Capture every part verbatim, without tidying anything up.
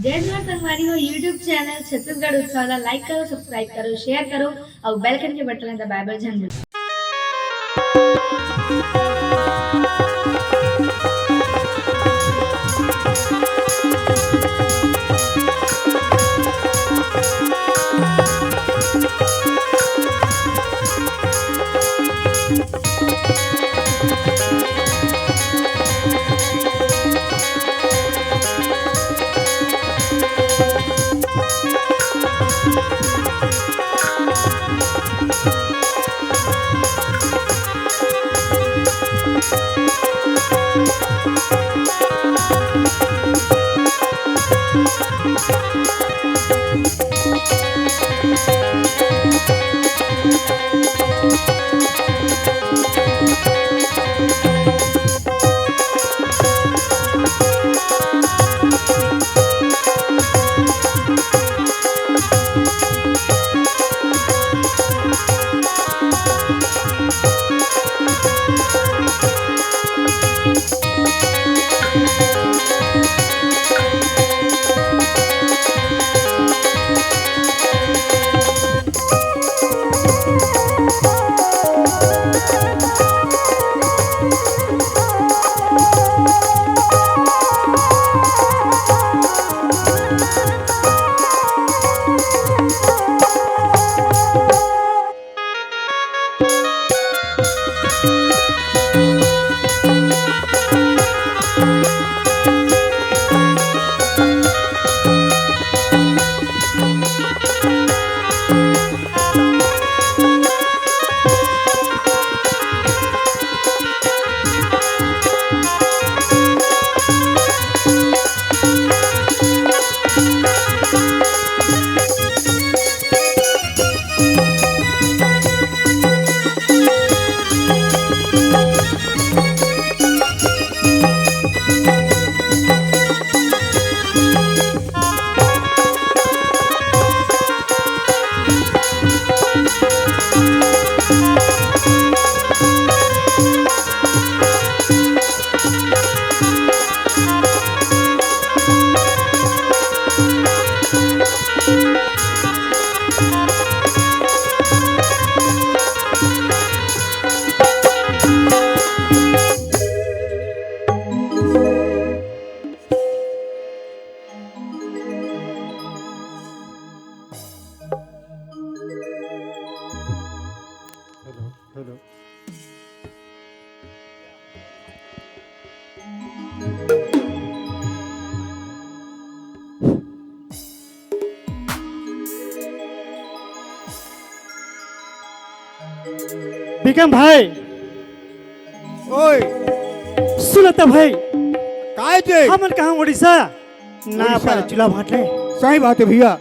जय जोहार संगवारी हो, YouTube चैनल छत्तीसगढ़ उत्सव ला like करो, subscribe करो, share करो अउ bell घंटी के बटन ला दबाए बर झन भूलो। Hello, hello. विक्रम भाई। ओए। सुनत भाई। काय जे? हमन कहाँ उड़ीसा? ना उड़ीसा। पर चूल्हा भांट ले। सही बात है भैया।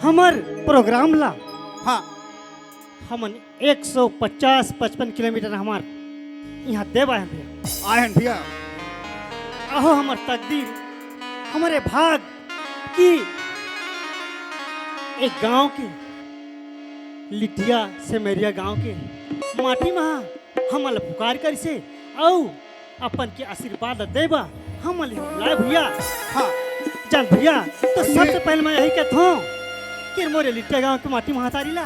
हमर प्रोग्राम ला। हाँ। हमन एक सौ पचास पचपन किलोमीटर हमार यहाँ देव आए हैं भैया। आए हैं भैया। अहो हमर तकदीर, हमरे भाग कि एक गांव के लिटिया सेमेरिया गांव के माटी मा हमन ला पुकार करिसे अउ अपन के आशीर्वाद दे बा हमन ले बुलाए भैया। हाँ। जान भैया, तो सबसे पहले मैं यही कहत हूँ कि मोरे लिट्टे गांव के माटी महतारी ला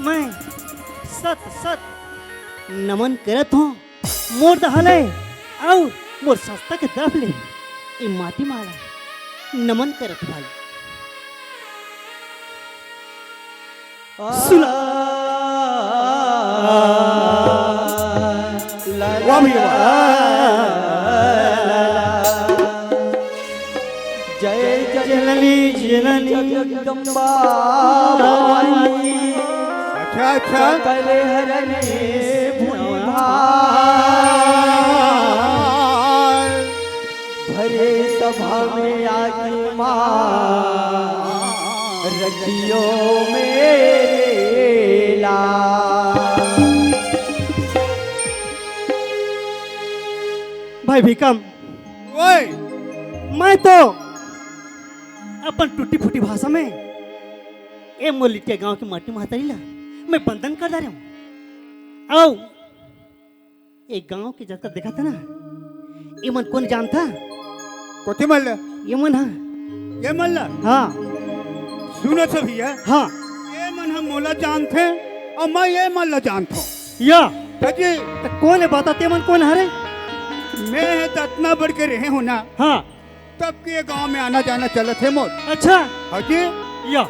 मैं सत सत नमन करत हूँ। मोर दहाले अउ मोर संस्था के तरफ ले ये माटी माला नमन करत भाई। सुना। वाह भैया, वाह। जय जननी जननी जगदम्बा भवानी। अच्छा, अच्छा। सकल हरने भुइँभार। भरे सभा में आके माँ रखियो मेरे लाल। भाई भीकम, ओए। मैं तो अपन टूटी फूटी भाषा में ए मोर लिटिया गांव के माटी महतारी ला मैं बंदन कर डारे हूँ। अउ ए गांव के जतका देखत हे ना, एमन कोन जानथा? कोती मन ले? एमन हा ये मन ला? हाँ। सुनत हस भैया? हाँ। ये मन ह मोला जानथे अउ मैं ये मन ला जानथों। या। हाँ जी। त कोन हे बता, ते मन कोन हरे? मैं ह त अतना बड़ के रहे हों ना। हाँ। तब के ये गांव में आना जाना चलत हे मोर। अच्छा। हाँ जी। या।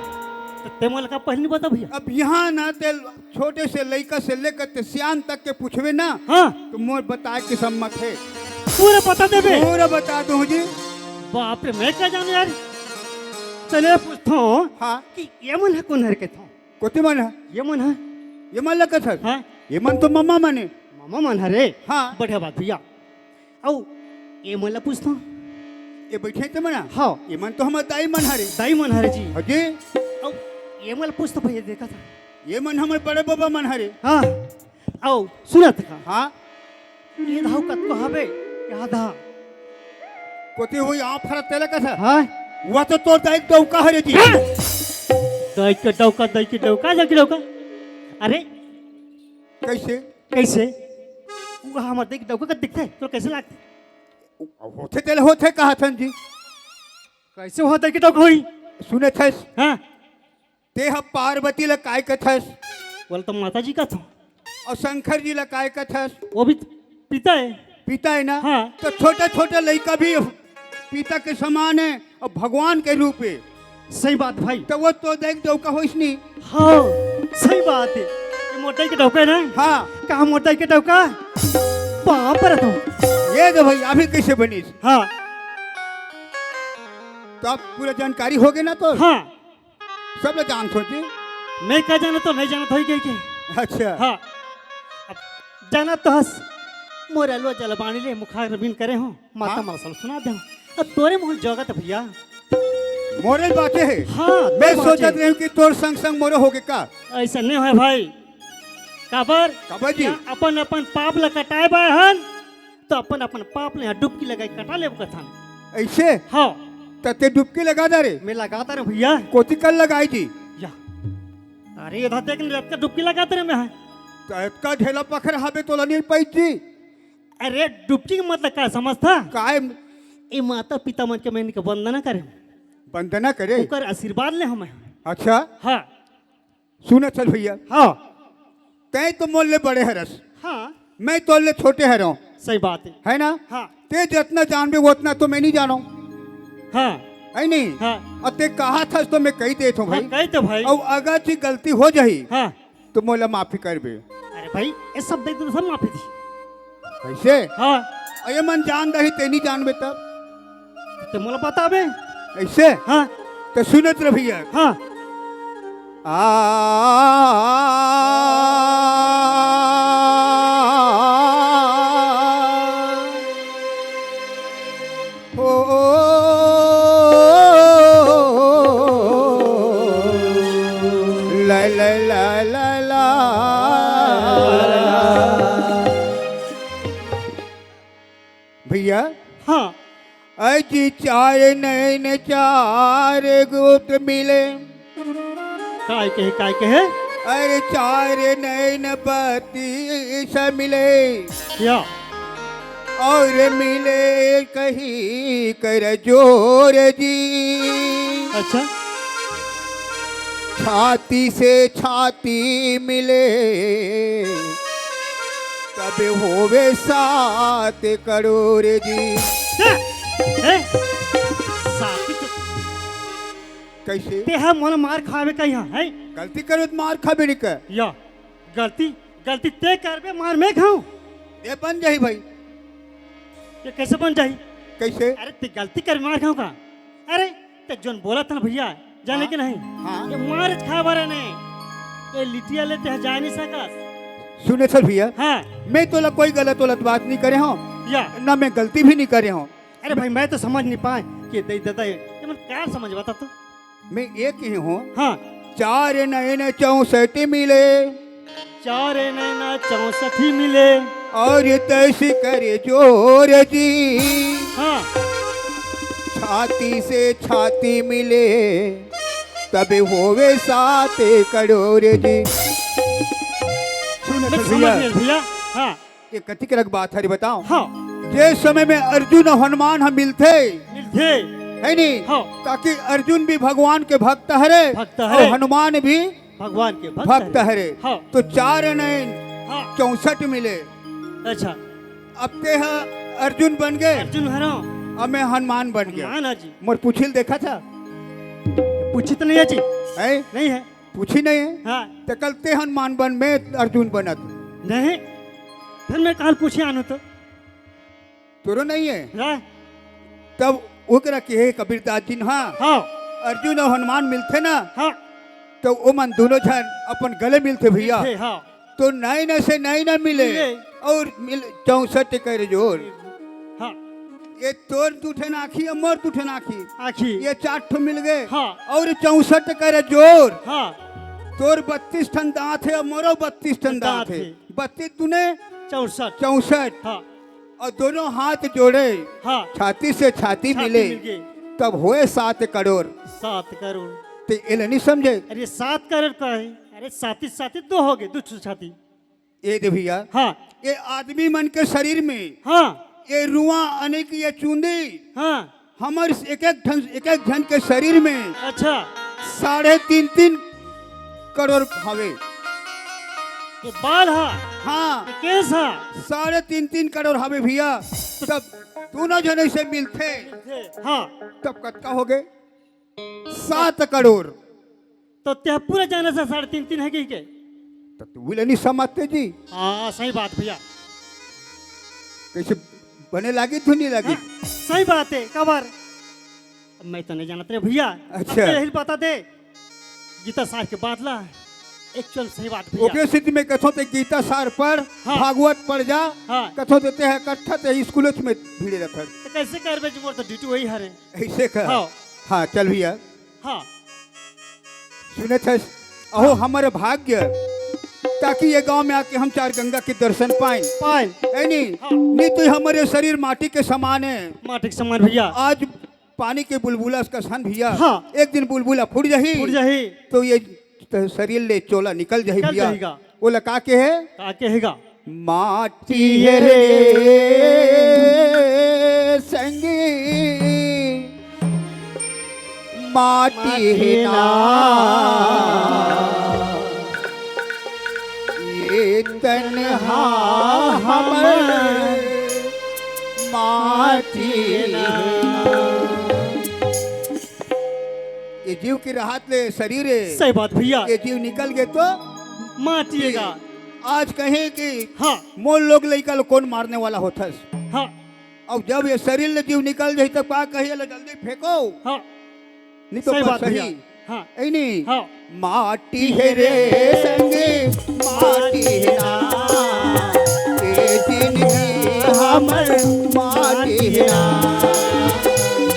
त ते मोला का पहिली बता भैया? अब यहाँ ना ते छोटे से लइका से लेकर ते सियान तक के पूछबे ना, हाँ। त मोर बताए के सम्मत हे। पूरा बता देबे? पूरा बता दूं जी। बाप रे, मैं का जानों यार। चले पूछथों हाँ। कि ये मन ह कोन हरे कथों? कोती मन ह? ये मन ह। ये मन ला कथस? हाँ। ये मन तो ममा मन हे। ममा मन हरे? हाँ। बढ़िया बात भैया। अउ ये मन ला पूछथों। ये बइठे हे ते मन ह? हाँ। ये मन तो हमर दाई मन हरे। दाई मन हरे जी। हाँ जी। अउ ये मन ला पूछथों भैया, देखा था। ये मन हमर बड़े बबा मन हरे। हाँ। अउ सुनत का? हाँ। ये धाव कतको हवे, ये धाव। कोती होही आँव फरत तेला कथस? हाँ। वो तो तोर दाई के डौका हरे जी। दाई के डौका, दाई के डौका, दाई के डौका। अरे। कइसे? कइसे? वो हमर दाई के डौका कस दिखथे? तोला कइसे लागथे? होथे तेला होथे कहत हन जी। कइसे होथे दाई के डौका होही? सुनत हस? हाँ। ते ह पार्वती ला काय कथस? बोल तो माता जी कथों। अउ शंकर जी ला काय कथस? वो भी पिता हे। पिता हे ना? हाँ। त छोटा-छोटा लइका भी पिता के समान हे अउ भगवान के रूप हे। सही बात भाई। त वो तोर दाई के डौका होइस नी? हाँ, सही बात हे। ये मोर दाई के डौका हे ना? हाँ। कहाँ मोर दाई के डौका? पाँव परत हों। ये दे भाई, अभी कइसे बनिस? हाँ। त अब पूरा जानकारी होगे ना तोर? हाँ। सब ला जानथों जी। मैं का जानथों, नहीं जानत होही कहिके। अच्छा। हाँ। अब जानत तो हस, मोर अलवा जलबानी ले मुखाग्नि करे हों, माता हाँ। मौसम सुना दे हों। अब तोरे मुँह जोगत भैया। मोरे बाँचे हे। हाँ, मैं तोर बाँचे। सोचत रहेंव कि तोर संग संग मोरो होगे का। अइसे नहीं होय भाई। काबर? काबर जी? या अपन अपन पाप ला कटाए बर हन। त अपन अपन पाप ल इहाँ डुबकी लगाई कटा लेबो कथन। अइसे? हाँ। त ते डुबकी लगा डारे? मैं लगा डारे भैया। कोती कन लगाए जी? या। अरे इधर देख न, अतका डुबकी लगा डारे मैं। त अतका ढेला पखरा हवे तोला नइ पाइस जी? अरे डुबकी के मतलब का समझथस? काय? ए माता पिता मन के मैं इनके वंदना करेंव। वंदना करे? ओकर आशीर्वाद लेहूँ मैं। अच्छा। हाँ। सुनत हस भैया। हाँ। तैं तो मोर ले बड़े हरस। हाँ। मैं तोर ले छोटे हरों। सही बात हे। हे ना? हाँ। ते जतना जानबे ओतना तो मैं नइ जानों। हाँ। हे नहीं? हाँ। अउ ते कहत हस तो मैं कहि देत हों हाँ, भाई। कहि दे भाई। अउ अगर जी गलती हो जाही हाँ। त मोला माफी करबे। अरे भाई, ये सब देख तो सब माफी दी। कइसे? हाँ। अउ ये मन जान डारही ते नइ जानबे तब? त मोला बताबे। अइसे? हाँ। त सुनत रह भैया। हाँ। आ, ओ, ला, ला, ला, ला, ला। भैया। हाँ। अजी चार नैन चार गुट मिले। काय कहे, काय कहे? अरे चार नैन बत्तीस मिले। या। अउ मिले कहीं कर जोर जी। अच्छा। छाती से छाती मिले, तब होवे सात करोड़ जी। हैं? हैं? सात करोड़? कइसे? ते ह मोला मार खाबे कहिया, हैं? गलती करबे त मार खाबे नहीं कर। या, गलती, गलती ते करबे, मार मैं खाऊं? ये बन जाही भाई। ये कइसे बन जाही? कइसे? अरे, ते गलती कर मार खाऊं का? अरे, ते जोन बोलत हस ना भैया, जाने हाँ। के नहीं? हाँ। ये मार खाए वाला नहीं। ये लिटिया लेते हैं, जा नहीं सकस। सुनत हस भैया, हाँ। मैं तोला कोई गलत वलत बात नहीं करे हों, या। ना मैं गलती भी नहीं करे हों। अरे भाई, मैं तो समझ नहीं पाएंव कि दई ददा ये, ये मन का समझ बता तो। मैं ये कहे हों, हाँ। चार नैन चौसठ मिले। चार नैन चौसठ मिले। अउ तैसी कर जोर जी। हाँ। छाती से छाती मिले, तब होवे सात करोड़ जी। सुन मैं भैया। समझ गेंव भैया। हाँ। ये कति के लग बात हरे बताओ। हाँ। जे समय में अर्जुन अउ हनुमान ह मिलथे, मिलथे। है नहीं? हाँ। ताकि अर्जुन भी भगवान के भक्त हरे भक्त और हरे। हनुमान भी भगवान के भक्त भक्त हरे। हरे। हाँ। तो चार नैन हाँ। चौसठ मिले। अच्छा। अब ते ह अर्जुन बन गए। अर्जुन हरो। अब मैं हनुमान बन गया। हनुमान है जी। मोर पूछी ल देखा था? पूछी तो नहीं है जी। है? नहीं है। पूछी नहीं है? हाँ। तो कल ते हनुमान बन, मैं अर्जुन बनत। नहीं। फिर मैं कहाँ पूछी आनू तो? तोरो नहीं है? हाँ। तब ओकरा कहे कबीरदास जी न, हाँ। हाँ। अर्जुन और हनुमान मिलथे ना, हाँ। तो ओमन दोनों झन अपन गले मिलथे भैया। मिलथे, हाँ। तो नैन से नैन मिले मिले। और मिल चौसठ कर जोर। हाँ। ये तोर दू ठन आँखी और मोर दू ठन आँखी। आँखी। ये चार ठो मिल गए। हाँ। और चौसठ कर जोर। हाँ। तोर बत्तीस ठन दाँत है और मोरो बत्तीस ठन दाँत दाँत है। है। बत्तीस दूने चौसठ। चौसठ। हाँ। और दोनों हाथ जोड़े, हाँ। छाती से छाती छाती मिले, मिल गए। तब होए सात करोड़। सात करोड़। ते एला नहीं समझे? अरे, सात करोड़ का है? अरे, छाती, छाती दो हो गए, दो ठो छाती। ये दे भैया, हाँ। ये आदमी मन के शरीर में, हाँ। ये रुआ अनेक ये चूंदी, हाँ। हमर एक एक ठन, एक एक झन के शरीर में अच्छा। साढ़े तीन तीन करोड़ हवे। ये बाल हा? हाँ। ये केस हा? साढ़े तीन तीन करोड़ हवे भैया। तब दोनों झन से मिलथे। हाँ। तब कतका हो गए? सात करोड़। तो ते पूरा जाने से साढ़े तीन तीन है कि के? तो तू ले नहीं समझते जी। हाँ, सही बात भैया। कैसे बने लागी, धुनी लागी? हाँ, सही बात है, काबर? अब मैं तो नहीं जानत रे भैया। अच्छा। अब तो यही बता दे। गीता सार के बात ला। Actual सही बात भैया। ओकरे स्थिति में कथो ते गीता सार पढ़, हाँ। भागवत पढ़ जा, हाँ। कथो ते ते इकट्ठा ते स्कूलों में भीड़े रखत। तो कैसे करबे जी, मोर तो duty वही हरे। ऐसे कर। हाँ। हाँ, चल भैया। हाँ। सुनत हस, अहो हाँ। हमर भाग्य, ताकि ये गांव में आके हम चार गंगा के दर्शन पाएं। पाएं। है नी? हाँ। नहीं तो हमर ये शरीर माटी के समान है। माटी के समान भैया। आज पानी के बुलबुला का सन भैया। हाँ। एक दिन बुलबुला फूट जाही। फूट जाही। तो ये त-, शरीर ले चोला निकल जाही निकल भैया। जाहीगा। ओला का के है? का के हैगा? माटी हे रे संगी, माटी हे ना। ये तन हा हमर माटी हे ना। ये जीव के रहत ले शरीर हे। सही बात भैया। ये जीव निकल गे तो माटी हे गा। आज कहे कि हाँ। मोर लोग लइका ल कोन मारने वाला होथस? हाँ। अउ जब ये शरीर ले जीव निकल जाही, तब का कही, "एला जल्दी फेंको।" हाँ। नहीं तो सही बात सही। भैया। हाँ। ऐ नहीं? हाँ। माटी हे रे संगी, माटी हे ना। ये जिंदगी हमर माटी हे ना।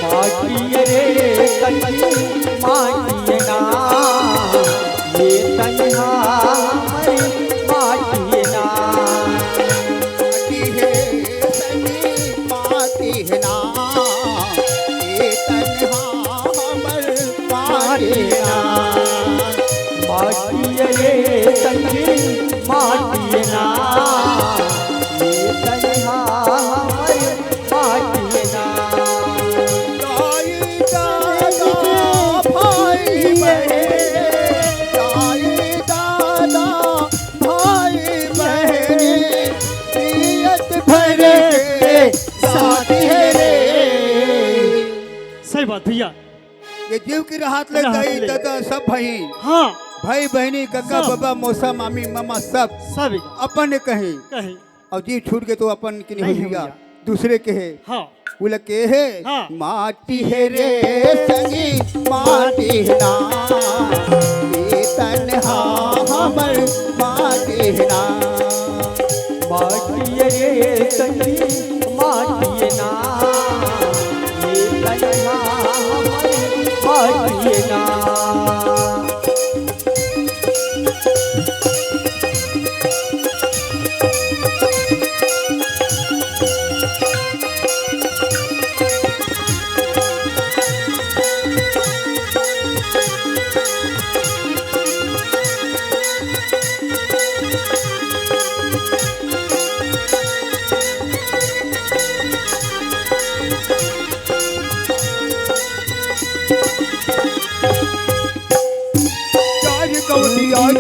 माटी हे रे संगी, माटी हे ना। ये तन हा हमर माटी हे ना। माटी हे संगी, माटी हे ना। ये तन हा हमर माटी हे ना। माटी हे रे संगी, माटी हे ना। ये तन हा हमर माटी हे ना। दाई दादा भाई बहन, दाई दादा भाई बहन, नियत भर के साथ हे रे। सही बात भैया। ये जीव के रहत ले रहत दाई ले। दादा सब भाई, हाँ। भाई बहनी, कक्का, सब। बाबा, मौसा, मामी, मामा, सब। सब ही। अपन कहीं। कहीं। अउ जीव छूट गे तो अपन के नहीं नहीं हो भैया। गया। दूसरे के हे। हाँ। ओला के हे? हाँ। माटी हे रे संगी, माटी हे ना। ये तन हा हमर माटी हे ना। माटी हे रे संगी, माटी हे ना। ये तन हा हमर माटी हे ना।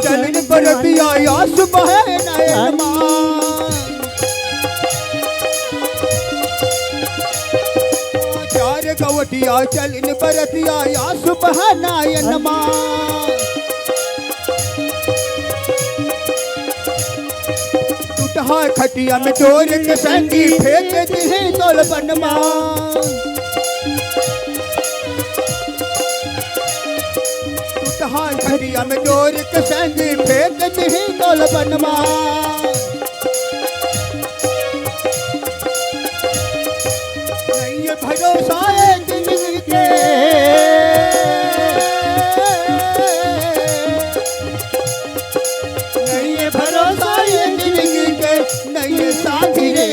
चलिन बरतिया आस बहे नयन मा। चार गवटिया चलिन बरतिया आस बहे नयन मा। टूटहा खटिया में डोर के संगी फेंक दिहे तोल बनमा। टूटहा खटिया में डोर के संगी फेंक दिहे तोल बनमा। नहीं ये भरोसा है जिंदगी के, नहीं ये भरोसा ये जिंदगी के, नहीं ये साथी रे।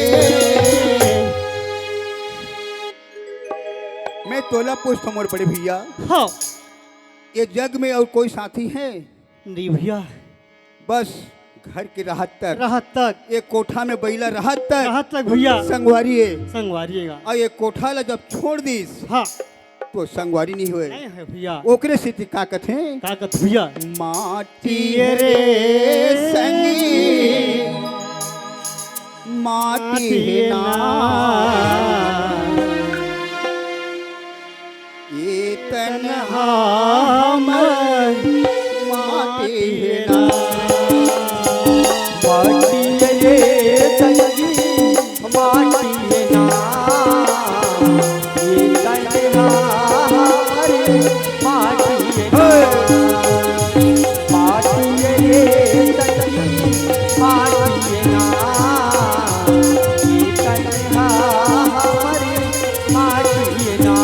मैं तोला पूछत हँव मोर बड़े भैया, हाँ। ये जग में अउ कोई साथी है? नहीं भैया। बस घर के रहत तक, रहत तक। ये कोठा में बइला रहत तक, रहत तक भैया। संगवारी है। संगवारी है। अउ ये कोठा ला जब छोड़ दिस, हाँ। तो संगवारी नहीं होय। नहीं है भैया। ओकरे सेती का कथे? का कथे भैया? माटी रे संगी, माटी हे ना। ये तन हमर माटी हे ना। माटी रे संगी, माटी हे ना। ये तन हमर माटी हे ना। माटी रे संगी, माटी हे ना। ये तन हमर माटी हे ना।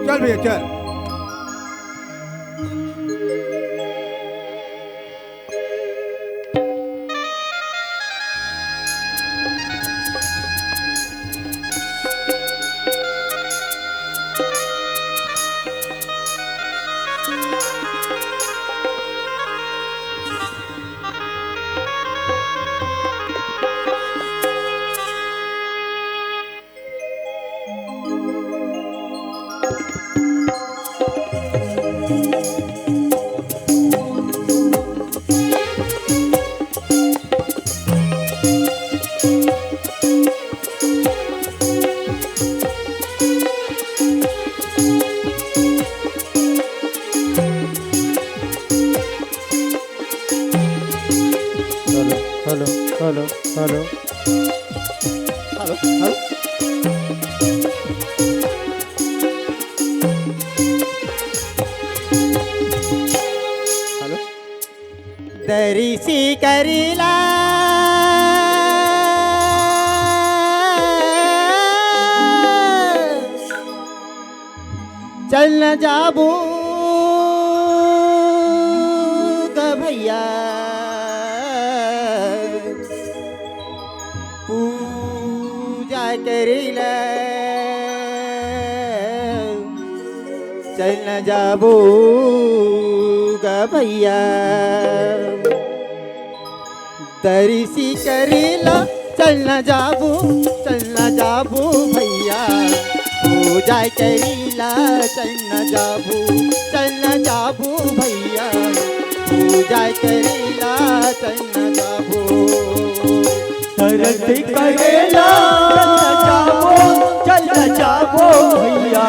चल भैया, चल। Hello, hello, hello, hello. Hello, hello. Hello. दरिसी करिला। चल न जाबो ग भैया, पूजा करेला। चल न जाबो ग भैया। तरिसी करेला चल न जाबो, चल न जाबो भैया। पूजा करेला चल न जाबो, चल न जाबो भैया। पूजा करेला चल न जाबो। तरसी करेला चल न जाबो, चल न जाबो भैया।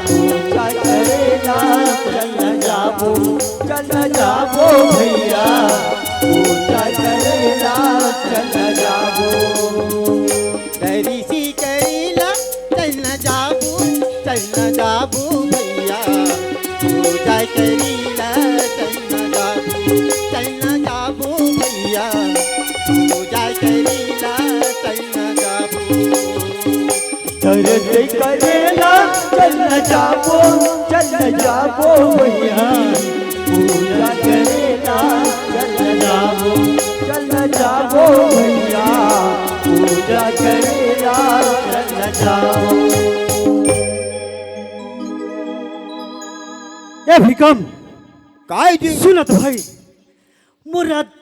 पूजा करेला चल न जाबो, चल न जाबो भैया। पूजा करेला चल न जाबो। तरिसी करेला चल न जाबो, चल न जाबो भैया। पूजा करेला चल न जाबो, चल न जाबो भैया। पूजा करेला चल न जाबो। तरसी करेला चल न जाबो, चल न जाबो भैया। पूजा करेला चल न जाबो, चल न जाबो भैया। पूजा करेला चल न जाबो। ए भिकम, काय जी? सुनत भाई, मोर रात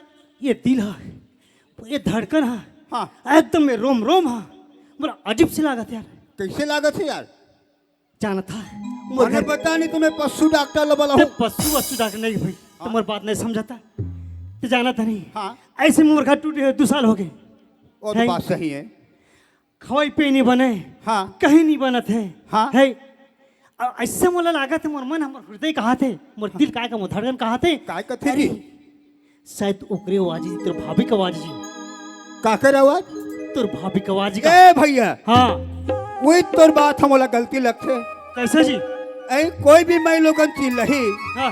ये दिल हा, ये धड़कन हा, हाँ। एकदम में रोम रोम हा, मोला अजीब से लागत यार। कैसे लागत है यार? जानत हा, मोर मने घर बता नहीं तुम्हें पशु डॉक्टर ला बुलाओ। ते पशु वशु डॉक्टर नहीं भाई, हाँ। तुम्हार बात नहीं समझता। ते जानत हा नहीं। हाँ। ऐसे मोर घर टूटे हुए दो साल हो गए। वो तो हैं? बात सही है। खवाई पे नहीं बने, हाँ। कहीं नहीं बनत है, हाँ। है। अ-, ऐसे मोला लागत है, मोर मन, हमर हृदय कहाथे, मोर दिल काय का मोर धड़कन कहाथे। काय कथे अरे, जी? शायद ओकरे आवाज जी, तोर भाभी के आवाज जी। काकर आवाज? तोर भाभी के आवाज का। ए भैया। हाँ। वही तोर बात हम मोला गलती लगथे। कैसे जी? ऐ कोई भी माईलोगन चिल्लाही। हाँ।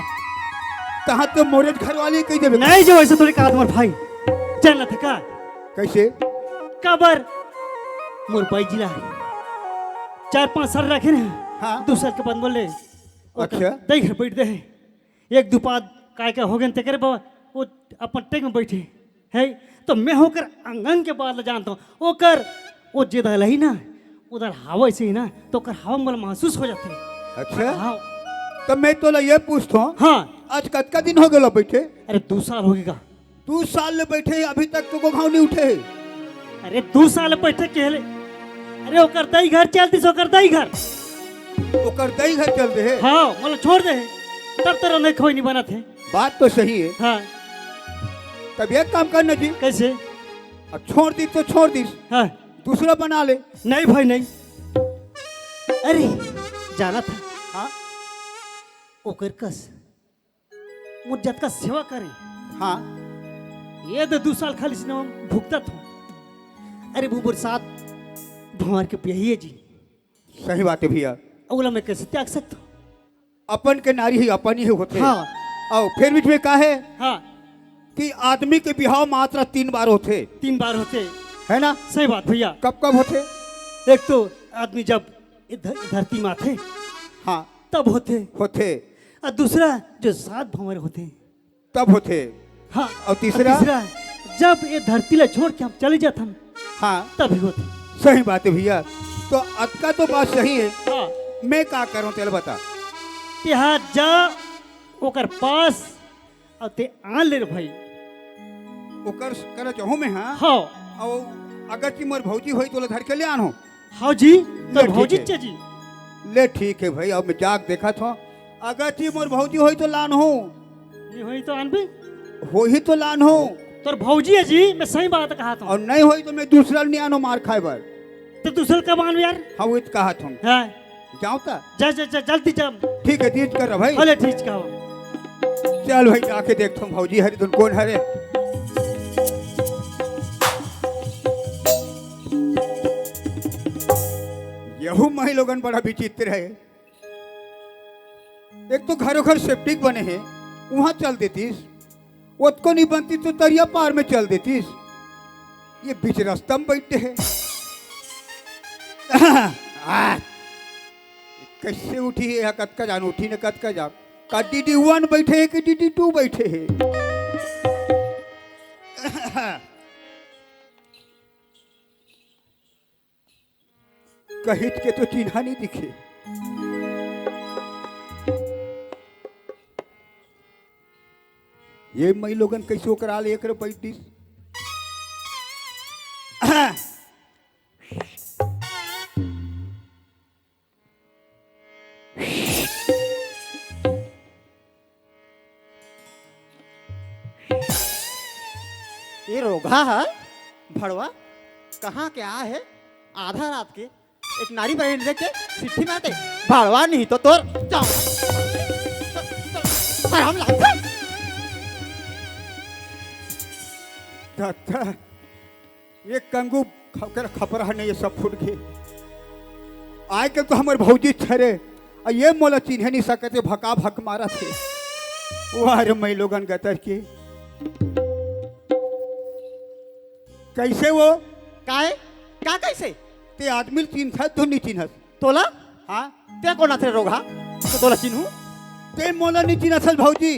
तहाँ तो मोरे घरवाली कही देबे। नहीं जो ऐसे थोड़ी कहा तुम्हार भाई। चल न थका। कैसे? काबर? मोर बाई जी ला चार पांच साल रखे ना। हाँ। दो साल के बाद बोले। ओकर अच्छा। दई घर बैठ दे है। एक दो पाद काय का हो गए तेकरे बा, वो अपन टेक में बैठे है। तो मैं ओकर अंगन के बात ला जानता हूँ। ओकर वो जे दलही ना, उधर हवा ऐसे ही ना, तो ओकर हवा मोला महसूस हो जाते है। अच्छा। हाँ। तो मैं तोला ये पूछता हूँ, हाँ। आज कतका दिन हो गया बैठे? अरे दो साल हो गया। दू साल ले बैठे, अभी तक तो को घाव नहीं उठे हे। अरे, दू साल ले बैठे के ले। अरे, ओकर दई घर चल दिस, ओकर दई घर। ओकर दई घर चल दे हे? हाँ, मतलब छोड़ दे हे। तब तेरा नहीं खोई नहीं बनत हे। बात तो सही है। हाँ। तब एक काम करना जी। कैसे? अब छोड़ दिस तो छोड़ दिस। हाँ। दूसरा बना ले। नहीं भाई, नहीं। अरे, जाना था। हाँ? ओकर कस मोर जतका सेवा करे। हाँ। ये तो दू साल खाली सिनेमा में भुगतत हूँ। अरे वो मोर साथ भंवर के पियही हे जी। सही बात है भैया। ओला मैं कैसे त्याग सकता हूँ? अपन के नारी ही अपन ही होथे। हाँ। अउ फिर बीच में का है हाँ। कि आदमी के बिहाव मात्र तीन बार होथे। तीन बार होथे। है ना? सही बात भैया। कब कब होथे? एक तो आदमी जब ये ध-, धरती में आथे, हाँ। तब होथे। होथे। अउ दूसरा जो सात भंवर होथे। तब होथे। हाँ। अउ तीसरा? अउ तीसरा, जब ये धरती ला छोड़ के हम चले जाथन, हाँ। तभी होथे। सही बात है भैया। तो अतका तो बात सही है। हाँ। मैं का करूँ, तेला बता। तेहा जा ओकर पास अउ ते आन ले रे भाई। ओकर करा जहूँ में, हाँ? हाँ। अउ अगर कि मोर भौजी होई, तो ओला धर के ले आन हो। हाँ जी, ले, तोर ठीक भौजी है। चे जी। ले, ठीक है भाई, अब मैं जाके देखत हूँ। अगर कि मोर भौजी होई, तो लान हो। नहीं होई, तो आनबे। होही, तो लान हो। तोर भौजी है जी, मैं सही बात कहा था। अउ नहीं होई, तो मैं दूसरा नहीं आनो मार खाए बर। तो दूसरा कब आनबे यार? हाँ, वो तो कहा था। हाँ। जाओ ता। जा, जा, जा, जल्दी जा। ठीक है, तीज कर रहा भाई। भले ठीक कहो। चल भाई, जाके देखता हूँ भौजी हरी धुन कौन हरे। यहू माईलोगन बड़ा विचित्र है। एक तो घरों घर सेप्टिक बने हैं, वहां चल देतीस, ओतको नहीं बनती तो तरिया पार में चल देतीस। ये बीच रास्ता में बैठे हैं। आ, कैसे उठी है, कतका जान उठी ने कतका जान। का डीडी वन बैठे है कि डीडी टू बैठे है? कहित के तो चिन्हा नहीं दिखे। ये माईलोगन कैसे ओकरा ले एकरे बैठ दिस? ये रोगहा है भड़वा, कहाँ के आय हे? आधा रात के एक नारी बहिन देख के सिट्ठी मारते, भड़वा नहीं तो तोर जाओ। हराम लागथे। दादा, ये कंगू खकर खपरा नहीं, ये सब फूट गए। आय के तो हमर भौजी छरे, अउ ये मोला चिन्हे नहीं सकत हे, भका भक मारत हे। वाह रे माईलोगन गतर के। कइसे वो? काय? का कइसे? ते आदमी ल चिन्हत तो नहीं चिन्हत? तोला? हाँ? ते कोन आथे रोगहा? तो तोला चिन्हू? ते मोला नहीं चिन्हत हस भौजी।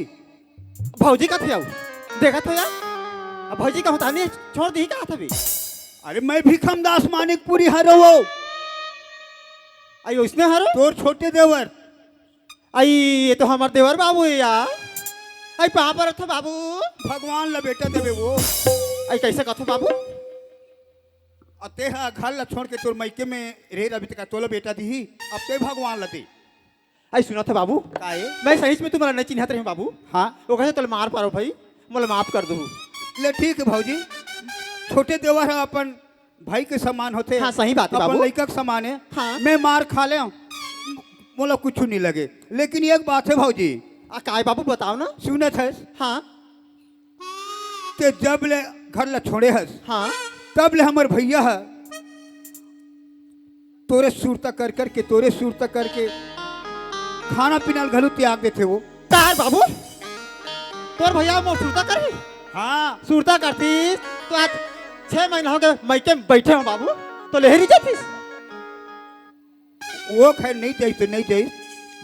भौजी कथे अउ? देखत हो यार? अब भौजी का होता नहीं, छोड़ दी का हथबी? अरे मैं भीखमदास मानिकपुरी हरो वो। आई उसने हरो? तोर छोटे देवर। आई ये तो हमर देवर बाबू हे यार। आई पाँव परत हों बाबू। भगवान ला बेटा देबे वो। आई कइसे कथो बाबू? अउ ते ह घर ला छोड़ के तोर मइके में रे रबी त का तोला बेटा दिही? अब ते भगवान ला दे। आई सुनत हो बाबू? काहे? मैं सही में तुम्हला नहीं चिन्हत रहें बाबू। हाँ। ओकर से तोला मार पारो भाई, मोला माफ कर दू। ले ठीक हे भौजी, छोटे देवर ह अपन भाई के समान होथे। हाँ, सही बात हे अपन बाबू। लइका के समान हे। हाँ। मैं मार खा ले, मोला कुछ नहीं लगे, लेकिन एक बात हे भौजी। आ, काय बाबू बताओ ना। सुनत हस? हाँ। ते जब ले घर ला छोड़े हस, हाँ। तब ले हमर भैया ह तोरे सुरता कर करके, तोरे सुरता करके खाना पीना ल घलो त्याग देथे वो। तार बाबू, तोर भैया मोर सुरता करही? हाँ। सुरता करतीस तो आज छह महीना हो गए मइके में बैठे हों बाबू, तो लेहरी जातीस। वो खैर नहीं जाई तो नहीं जाई,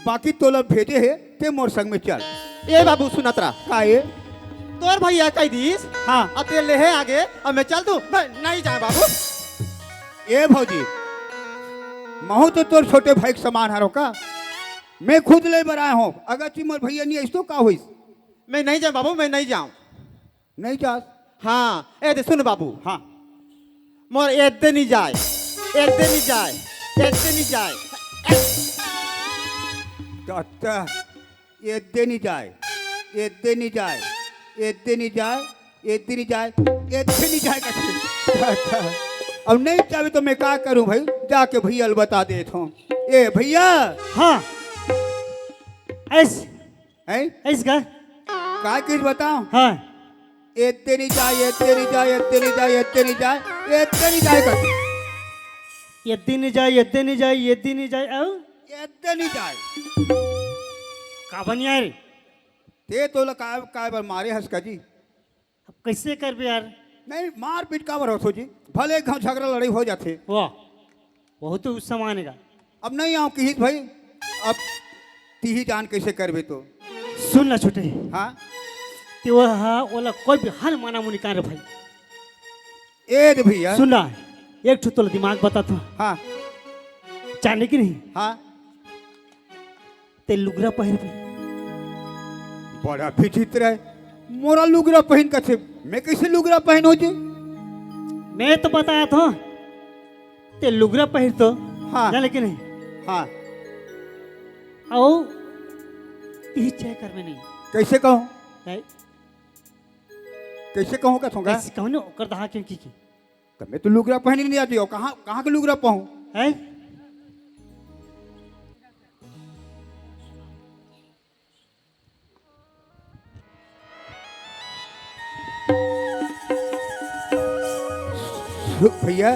बाकी तोला भेजे हे, ते मोर संग में चल। ए बाबू सुनत रह। का ए? तोर भैया कहि दिस, हाँ। अब ते लेहे आगे, अब मैं चल दूं, मैं नहीं जाए बाबू। ए भौजी, महूं तो तोर छोटे भाई के समान हरों का, मैं खुद ले बर आए हों, अगर ती मोर भैया नहीं आइस तो का होइस? मैं नहीं जाऊं बाबू, मैं नहीं जाऊं। नहीं जास? हाँ, ए दे सुन बाबू। हाँ। मोर एदे नहीं जाए, एदे नहीं जाए, एदे नहीं जाए। दादा, एदे नहीं जाए, एदे नहीं जाए, एदे नहीं जाए, एदे नहीं जाए, एदे नहीं जाए कथे। दादा, अब नहीं जाबे तो मैं का करूं भाई? जाके भैया ल बता देत हों। ए भैया। हाँ। ऐस हैं? ऐस का? का चीज बताओ? हाँ। एदे नहीं जाए, एदे नहीं जाए, एदे नहीं जाए, एदे नहीं जाए, एदे नहीं जाए कर। एदे नहीं जाए, एदे नहीं जाए, एदे नहीं जाए, अउ? एदे नहीं जाए। का बन यार? ते तोला काय, काय बर मारे हस का जी? अब कइसे करबे यार? नहीं, मारपीट काबर होथे जी? भले एक घांव झगड़ा लड़ाई हो जाथे। वाह, बहुत तो गुस्सा मानेगा। अब नहीं आऊं किहिस भाई, अब तिही जान कइसे करबे तो। सुन ना छोटे। हाँ? ते वो हा, ओला कोई भी हाल माना मुनी कान रे भाई। ए दे भैया। सुन ना, एक ठो तोला दिमाग बताथों। हाँ। जाने कि नहीं? हाँ। ते लुगरा पहिर भी। बड़ा विचित्र है। मोला लुगरा पहिन कथे, मैं कइसे लुगरा पहिन हो जी? मैं तो बताथों, ते लुगरा पहिर तो। हाँ। जाने कि नहीं? हाँ। अउ, तिही चेक कर में नहीं। कइसे कहूं? नहीं। कइसे कहूं कथों का? कइसे कहूं ना, ओकर दहा क्यों की की? त मैं तो लुगरा पहिने नहीं आती हूँ, कहाँ, कहाँ के लुगरा पहूँ? हैं? भैया।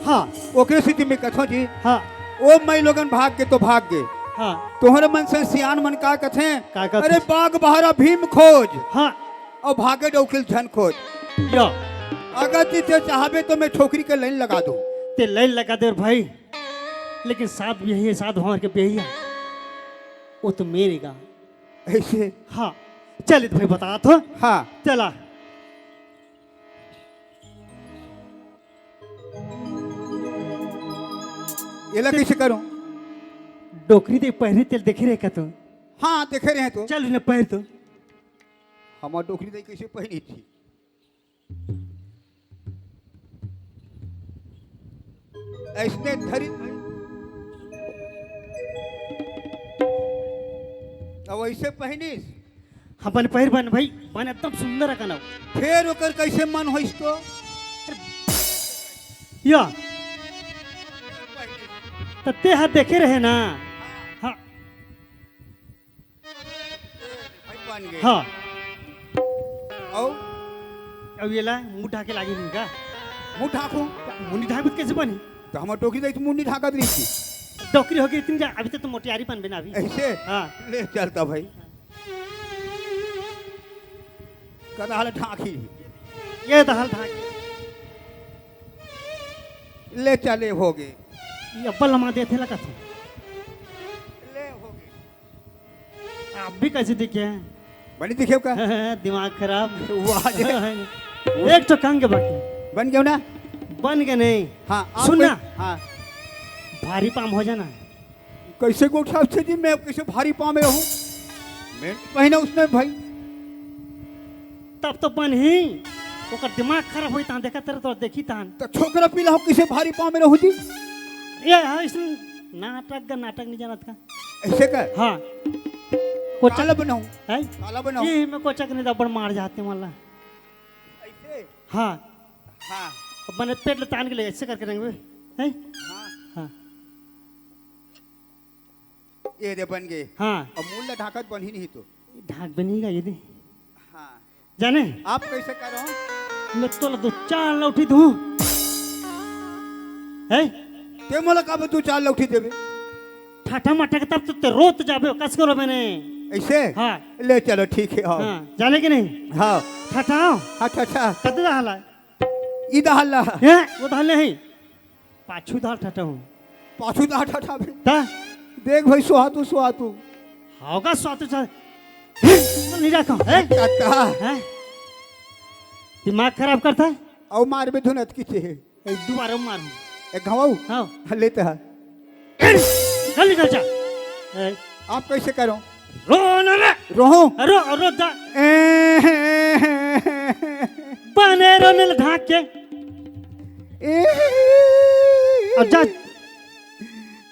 हाँ। ओकरे सेती मैं कथों जी। हाँ। ओ माईलोगन भाग गे तो भाग गे। हाँ। तोहरे मन से सियान मन का कथे? का कथे? अरे बाग बहरा भीम खोज। हाँ। अउ भागे डौकी ल झन खोज। या। अगर ती ते चाहबे तो मैं ठोकरी के लाइन लगा दूं। ते लाइन लगा दे भाई, लेकिन सात बिहाई हे, सात भंवर के बिहाई हे, वो तो मेरे गा। ऐसे? हाँ, चल इत भाई बता तो। हाँ। चला। एला कइसे करूं? डोकरी दे पहिरी तेल देखे रहे का तू? हाँ, देखे रहे तो। चल ना पहिर तो। हमार डोकरी दे कइसे पहिरी थी? अइसने धरिस भाई। अब अइसे पहिनिस। हाँ, बन पहिर बन भाई, बन एकदम सुंदर अकन अउ। फेर ओकर कइसे मन होइस तो? या। त तें हा देखे रहे ना? हाँ। भाई बन गे। हाँ। अउ? अब ये ला, मुंह ढाके लागे नहीं का? मुंह ढाकूं? मुंह नहीं ढाकबे त कइसे बनही? त हमर डोकरी दाई तो मुंह नहीं ढाकत रहिस। डोकरी होगे इतनी जा, अभी तो तुम मोटियारी बनबे ना अभी। अइसे? हाँ। ले चलता भाई। कदा हाल ढाकी। ये तो हाल ढाकी। ले चले होगे। ये अब्बल लमा देथे ला कथों। ले होगे। आप भी कइसे दिखे हैं? बने दिखे का? दिमाग खराब। वाह जे। एक ठो कंग बाकी। बन गेंव ना? बन गे नहीं। हाँ, आप सुन कोई ना। हाँ। भारी पाम हो जाना। कइसे गोठियाथे जी, मैं कइसे भारी पामे हूँ? मैं पहिना उसने भाई। तब तो बनही। ओकर दिमाग खराब होई तहाँ देखा तेरा तो देखी तहाँ। त छोकरा पिला हो कइसे भारी पामे रहूँ जी? ये हाँ, इसने नाटक गा नाटक नहीं जानत का। अइसे का? हाँ। कोचक काला बनाऊं? हैं? काला बनाऊं? ये मैं कोचक नहीं दबड़ मार जाते वाला। अइसे? हाँ। हाँ। अब मैंने पेट ले तान के ले अइसे करके रेंगबे। हैं? हाँ। हाँ। ये दे बन गे। हाँ। अब मुंह ला ढाकत बनही नहीं तो। ढाकबे नहीं गा ये दे। हाँ। जाने? आप कइसे करो? मैं तोला दू चार लौठी दूं। हैं? तें मोला काबर दू चार लौठी देबे? ठाठा माठा के तब तो तें रोत जाबे, कस करो मैंने। अइसे? हाँ। ले चलो, ठीक हे, आओ। हाँ, जाने कि नहीं? हाँ। ठाठा आओ। हाँ, ठाठा। कदे दहला? ई दहला। हैं? वो दहले ही। पाछू दाल ठठा हूँ। पाछू दाल ठठा भी। ता? देख भाई, सुहातू, सुहातू। होगा सुहातू, सुहातू। नहीं रखा, हैं? काका। हैं? दिमाग खराब करता है? अउ मार भी धुनत की चे। ए, दोबारा मार। एक घाव? हाँ। लेता है। चल निकल जा। ए, आप कइसे करो? रो ना रे। रोहूं? रो, रो दा। ए, बने रो मिल ढाक के। ए, अब जा।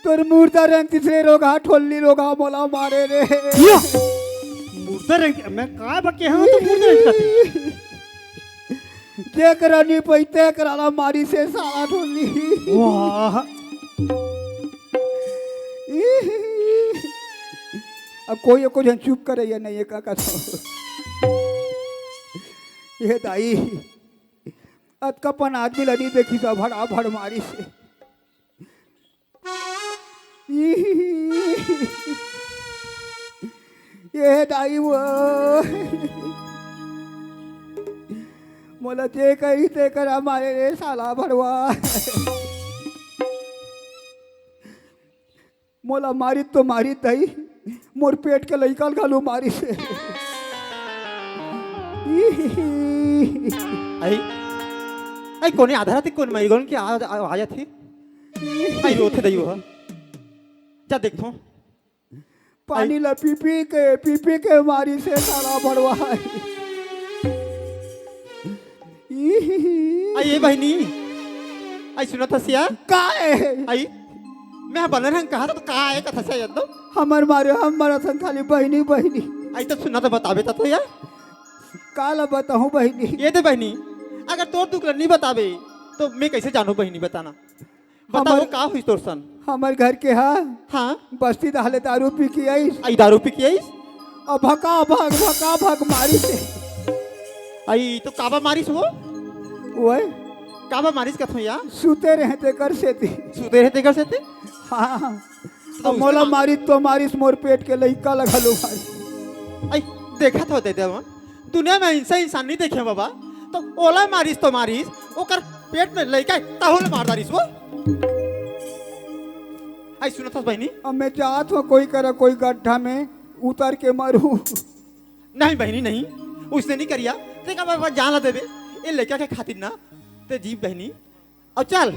तोर मुर्दा रंग तीसरे रोगा, ठोल्ली रोगा, मोला मारे रे। यो। मुर्दा रंग, मैं का बके हूँ तो मुर्दा रंग करते। जेकरा नी पइते, एकरा ला मारिस हे साला ठोल्ली। वाह। अब कोई एको झन चुप करे या नहीं, का कथों। ये दाई, अतका पन आदमी ला नी देखिस, भड़ा भड़ मारिस हे। ये दाई वो, मोला जे कही ते करा मारे रे साला भड़वा। मोला मारिस तो मारिस दाई, मोर पेट के लइका ल घलो मारिस हे। आई, आई कोने आधा रात कोन माई गोन के आ, आ, आ जाथे? आई रोथे दई वो। जा देखथों। पानी ला पी पी के, पी पी के मारिस हे साला भड़वा। आई ए बहिनी, आई सुनत हस या? का ए? आई, मैं बलर हंग कहा तो का ए कथस या एकदम? हमर मारे, हम मरत हन खाली बहिनी, बहिनी। आई तो सुना तो बताबे त तो या? का ला बताहूँ बहिनी? ये दे बहिनी, अगर तोर दुख ला नहीं बताबे, तो मैं कइसे जानूँ बहिनी, बताना। बताओ, हमर, का हुई तोर सन? हमर घर के हा, हाँ। बस्ती डाहले दारू पी के आइस। आई दारू पी के आइस? अब भका भक, भका भक मारिस हे। आई तो काबा मारिस वो? ओए। काबा मारिस कथों या? सुते रहे तेकर सेती। सुते रहे तेकर सेती? हाँ। तो अब मोला मारिस तो मारिस, मोर पेट के लइका ल घलो मारिस। आई, देखत हो दे देवन। दुनिया में अइसे इंसान नहीं देखे बाबा, तो ओला मारिस तो मारिस, ओकर पेट में लइका हे, तहू ल मार डारिस वो। आई सुनत हस बहिनी? अब मैं जात हूँ कोई करा कोई गड्ढा में उतर के मरूँ। नहीं बहिनी, नहीं, उसने नहीं करिया। तें का बाबा जान ला देबे, ए लइका के खातिर ना, ते जी बहिनी, अब चल,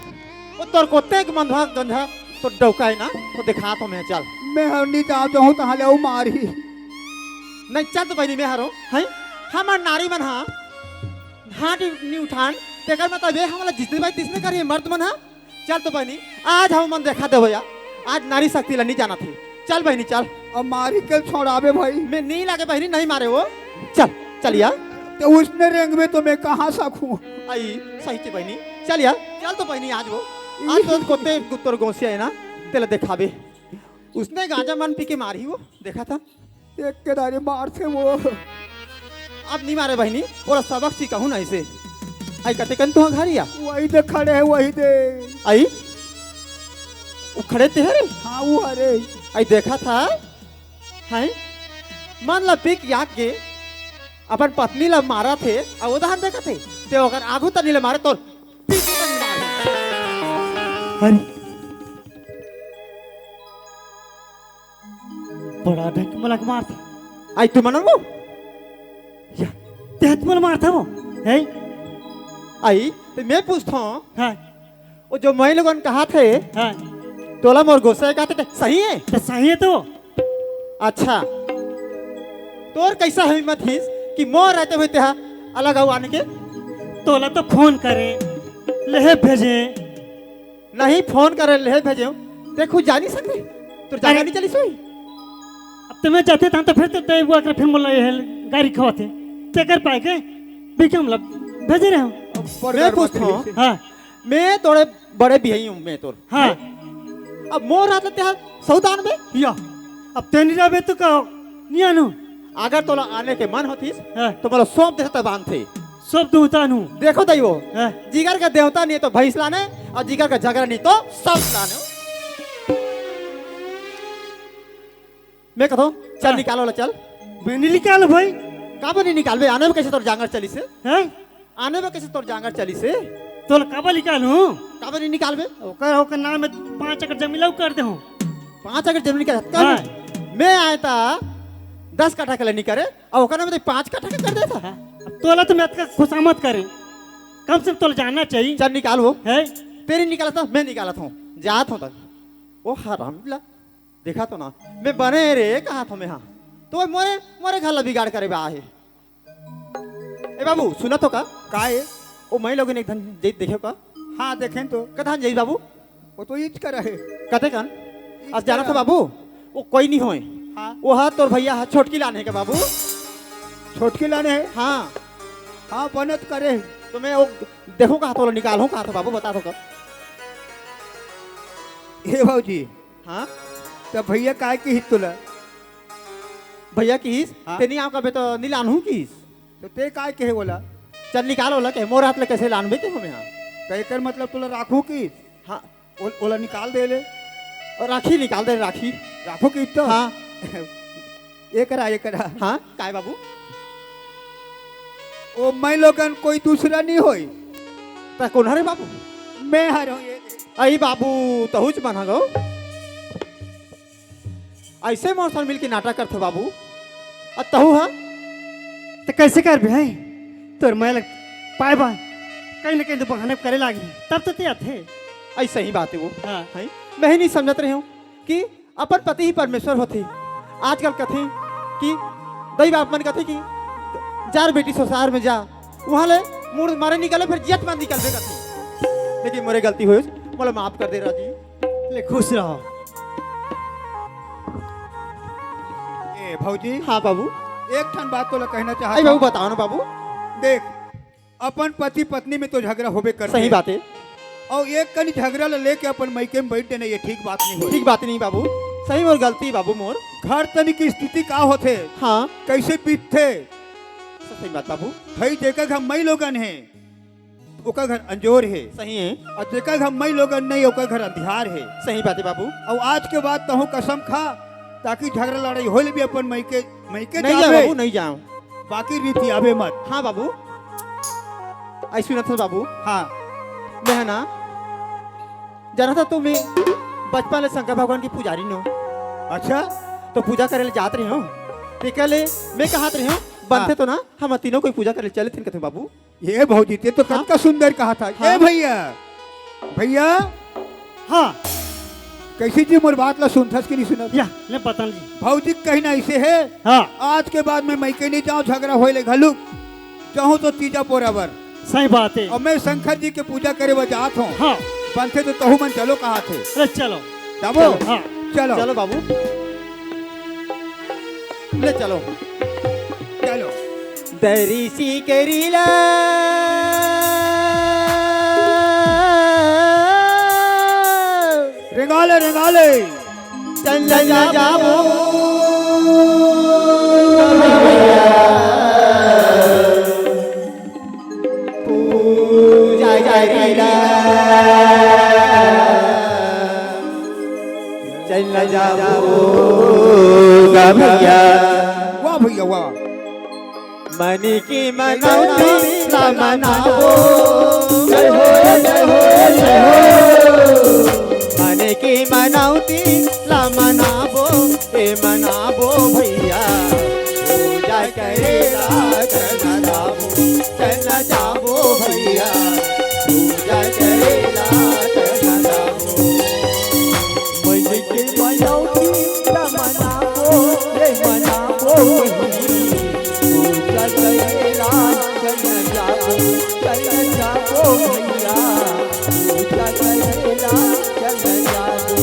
वो तोर कोते के मंधवा गंधा तो डौका है ना, तो दिखा तो मैं चल। मैं हर नहीं जात हूँ, तहाँ ले वो मारही। नहीं, चल तो बहिनी, मैं हरों, हैं? हमर नारी मन हा, हाथ नहीं उठान, तेकर मतलब ये हमला जिसने भाई तिसने करिए मर्द मन हा, चल तो बहिनी, आज हमन देखा देबो या। आज नारी शक्ति ला नहीं जानत हे। चल बहिनी, चल। अब मारी के छोड़ाबे भाई। मैं नहीं लागे बहिनी, नहीं मारे वो। चल, चल या। तो उसने रेंगबे तो मैं कहाँ सकूँ? आई, सही के बहिनी। चल या, चल तो बहिनी, आज वो। आज तो कोते गुत्तर गोसिया है ना, तेला देखाबे। उसने गांजा मन पी के मारी वो, देखा था। एक के दारी मारथे वो। अब नहीं मारे बहिनी, ओला सबक सिखाहूं ना इसे। आई कते कन तुहा घर या? वही दे खड़े है, वही दे। आई? वो खड़े ते हरे? हाँ, वो हरे। आई देखा था? हैं? मन ला पी के आके अपन पत्नी ला मारा थे, अउ उदाहरण देखा थे। ते अगर आगू तनी ले मारे तो पीछू तनी मारे। अरे, बड़ा ढंग के मोला के मारथे। आई तू मनन वो? या, तेहत मोला मारथे वो? हैं? आई, तो मैं पूछता हूँ। हाँ। वो जो मैं लोगन कहा थे, हाँ। तोला मोर गोसाई कहा थे, सही है? तो सही है तो। अच्छा, तोर कैसा हिम्मत हिस कि मोर रहते हुए तेहा अलग अउ आने के? तोला तो फोन करे, लेहे भेजे। नहीं फोन करे, लेहे भेजे, ते खुद जानी सकते, तोर जाना अरे। नहीं चली सोई। अब तो मैं जाते था तो फिर तो तय वो आकर फिर मोला ये गाड़ी खवाते, ते कर पाए के? बिकम लब भेजे रहे हो। मैं पूछता हूँ। हाँ। मैं तोरे बड़े बिहाई हूँ, मैं तोर। हाँ। अब मोर हाथ लगते हैं सौदान में। या, अब तेनी रहबे तो का नियानो। अगर तोला आने के मन होतीस, हाँ। तो मोला सौंप देता तब आनथे। सौंप दूं तानू। देखो दई वो, हाँ। जिगर का देवता नहीं तो भैंस लाने, अउ जिगर का झगरा नहीं तो सब लाने। मैं कथों, चल हाँ। निकालो ला, चल। मैं नहीं निकालो भाई। काबर नहीं निकालबे? आने में कैसे तोर जांगर चली से? हैं? आने में कैसे तोर जांगर चली से? तोला काबर निकालूं? काबर नहीं निकालबे? ओकर, ओकर नाम में पाँच एकड़ जमीन ला कर दे हूँ। पाँच एकड़ जमीन का हत्या हाँ। नहीं? मैं आए ता दस कट्ठा के लिए नहीं करे, अउ ओकर नाम में तो पाँच कट्ठा के कर देता। हाँ। अब तोला तो मैं अतका खुशामद करे, कम से कम तोला जानना चाहिए। चल निकाल वो। हैं? तेरी निकालत हूँ, मैं निकालत हूँ, जात हूँ तक। ओ हराम ला। देखा तो ना, मैं बने रे कहा था मैं, हाँ। तो मोरे, मोरे घर ला बिगाड़ करे बा आहे। ए बाबू, सुना तो का? का ए? ओ, मैं लोगन एक धन जई देखे का? हाँ, देखें तो। कधान जई बाबू? वो तो ईच कर है। कते कन? ईच अब जाना कर। तो बाबू, वो कोई नहीं होए। हाँ। वो हा तोर भैया हा छोटकी लाने है का बाबू? छोटकी लाने है? हाँ। हाँ, बनत करे। तो मैं वो देखो कहा तो निकालूं कहा था बाबू, बता तो का? ए बाबूजी, हाँ? त भैया काय किहिस तोला? भैया किहिस, हाँ? ते नहीं आव कबे तो नहीं लानहूँ किहिस। तो ते काय कहे बोला? चल निकाल ओला के, मोर हाथ ले कैसे लानबे के हमें हाँ? त एकर मतलब तोला राखू किहिस? हाँ। ओ-, ओला निकाल दे ले। और राखी निकाल दे, राखी। राखू किहिस तो? हाँ। एकरा, एकरा। हाँ, काय बाबू? ओ मैं लोगन कोई दूसरा नहीं होई। त कौन हरे बाबू? मैं हर हूँ ये। आई बाबू, तहुच बना गो। ऐसे मौसम मिल के नाटक करथे बाबू। अ तहू हा? त कैसे करबे है? तोर मैं लग पाए बा। कहीं ना कहीं तो बहाने करे लागी। तब तो ते आथे। ऐसा ही बात है वो। हाँ। है? मैं ही नहीं समझत रहे हूँ कि अपन पति ही परमेश्वर होथे। आजकल कथे कि दई बाप मन कथे कि जा रे बेटी ससुरार में जा, वहाँ ले मुड़ मारे निकले, फिर जियत मन निकलबे कथे। लेकिन मोरे गलती होइस, मोला माफ कर दे राजी। ले खुश रहो। ए भौजी। हाँ बाबू। एक ठन बात तोला कहना चाहत आई बाबू, हूँ। बताओ ना बाबू। देख, अपन पति पत्नी में तो झगड़ा होबे करथे। सही बात है। अउ एक कनी झगड़ा ला लेके अपन मइके में बैठ देना, ये ठीक बात नहीं होय। ठीक बात नहीं बाबू, सही मोर गलती बाबू मोर। घर तनी की स्थिति का होथे, हाँ। कैसे बीतथे? सही बात बाबू। भाई जेकर घर मई लोगन है, ओकर घर अंजोर है। सही है। अउ जेकर घर मई लोगन नहीं, ओकर घर अंधियार है। सही बात है बाबू। अउ आज के बाद तहूँ कसम खा, ताकि झगड़ा लड़ाई होले भी अपन मइके, मइके नहीं जाबे। जाओ बाबू, नहीं जाओ। बाकी रीति आबे मत। हाँ बाबू। आई सुनत हस बाबू। हाँ। मैं है ना, जाना था तो मैं बचपन ले शंकर भगवान की पुजारी नो। अच्छा। तो पूजा करे ले जात रहे हो। ते कह ले, मैं कहत रहे हो, बनते हाँ। तो ना, हम तीनों कोई पूजा करे ले चले थे कथे बाबू। ये भौजी, ते तो हाँ? कतका सुंदर कहा था। हाँ? ए भैया, भैया। हाँ। कैसे जी मोर बात ला सुनथस कि नहीं सुनत? या, ले बता जी। भौजी कहना ऐसे है। हाँ। आज के बाद मैं मइके नहीं जाऊँ, झगड़ा होए ले घलुक जाऊँ तो तीजा पोरा बर। सही बात है। अउ मैं शंकर जी के पूजा करे बर जात हूँ। हाँ। बनथे तो तहू मन चलो कहाथे। अरे चलो। जाबो? चलो, हाँ। चलो। चलो बाबू। ले चलो। चलो। दरिसी करीला। रेंगाले, रेंगाले। चल, चल जाबो। पूजा करेला। चल जाबो गा भैया। वाह भैया, वाह। मन की मनौती ला मनाबो। जय हो, जय हो, जय हो। मन की मनौती ला मनाबो, ए मनाबो भैया। पूजा करेला चल जाबो, चल जाबो भैया। पूजा करेला चल जाबो। मन के मनौती ला मनाबो, ए मनाबो भैया। पूजा करेला चल जाबो, चल जाबो भैया। पूजा करेला चल जाबो।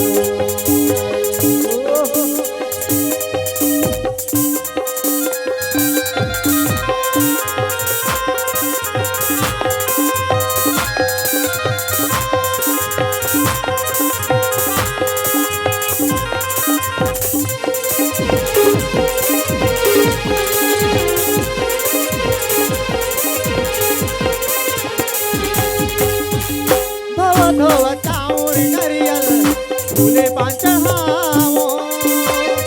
धोवा धोवा चाउर नरियल फूले पान चढ़ावो।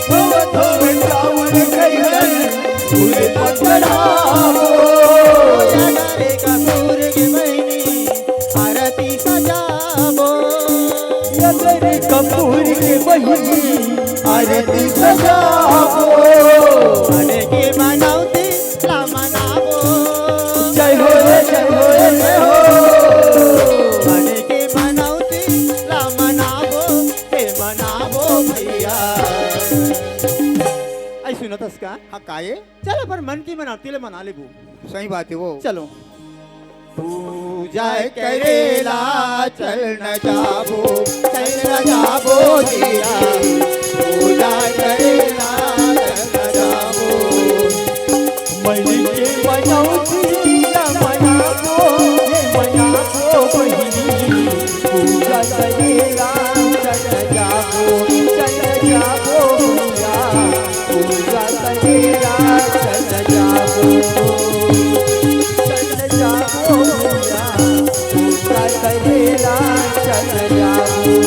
धोवा धोवा चाउर नरियल फूले पान चढ़ावो। या करे कपूर के बहिनी आरती सजाबो। या करे कपूर के बहिनी आरती सजाबो। मन के मनौती ला मनाबो। जय हो रे, जय हो रे, जय हो। मन के मनौती ला मनाबो, हे मनाबो भैया। अई सुनत हस का? हाँ, का ये? चल, अपन मन की मनौती ले मना लेबो। सही बात हे वो। चलो। पूजा करेला चल न जाबो, चल न जाबो जिया। पूजा करेला चल न जाबो। मन के मनौती ला मनाबो, हे मनाबो बहिनी। पूजा करेला चल न जाबो, चल न जाबो भैया। पूजा करेला चल जाबो, चल जाबो भैया, पूजा करेला चल जाबो।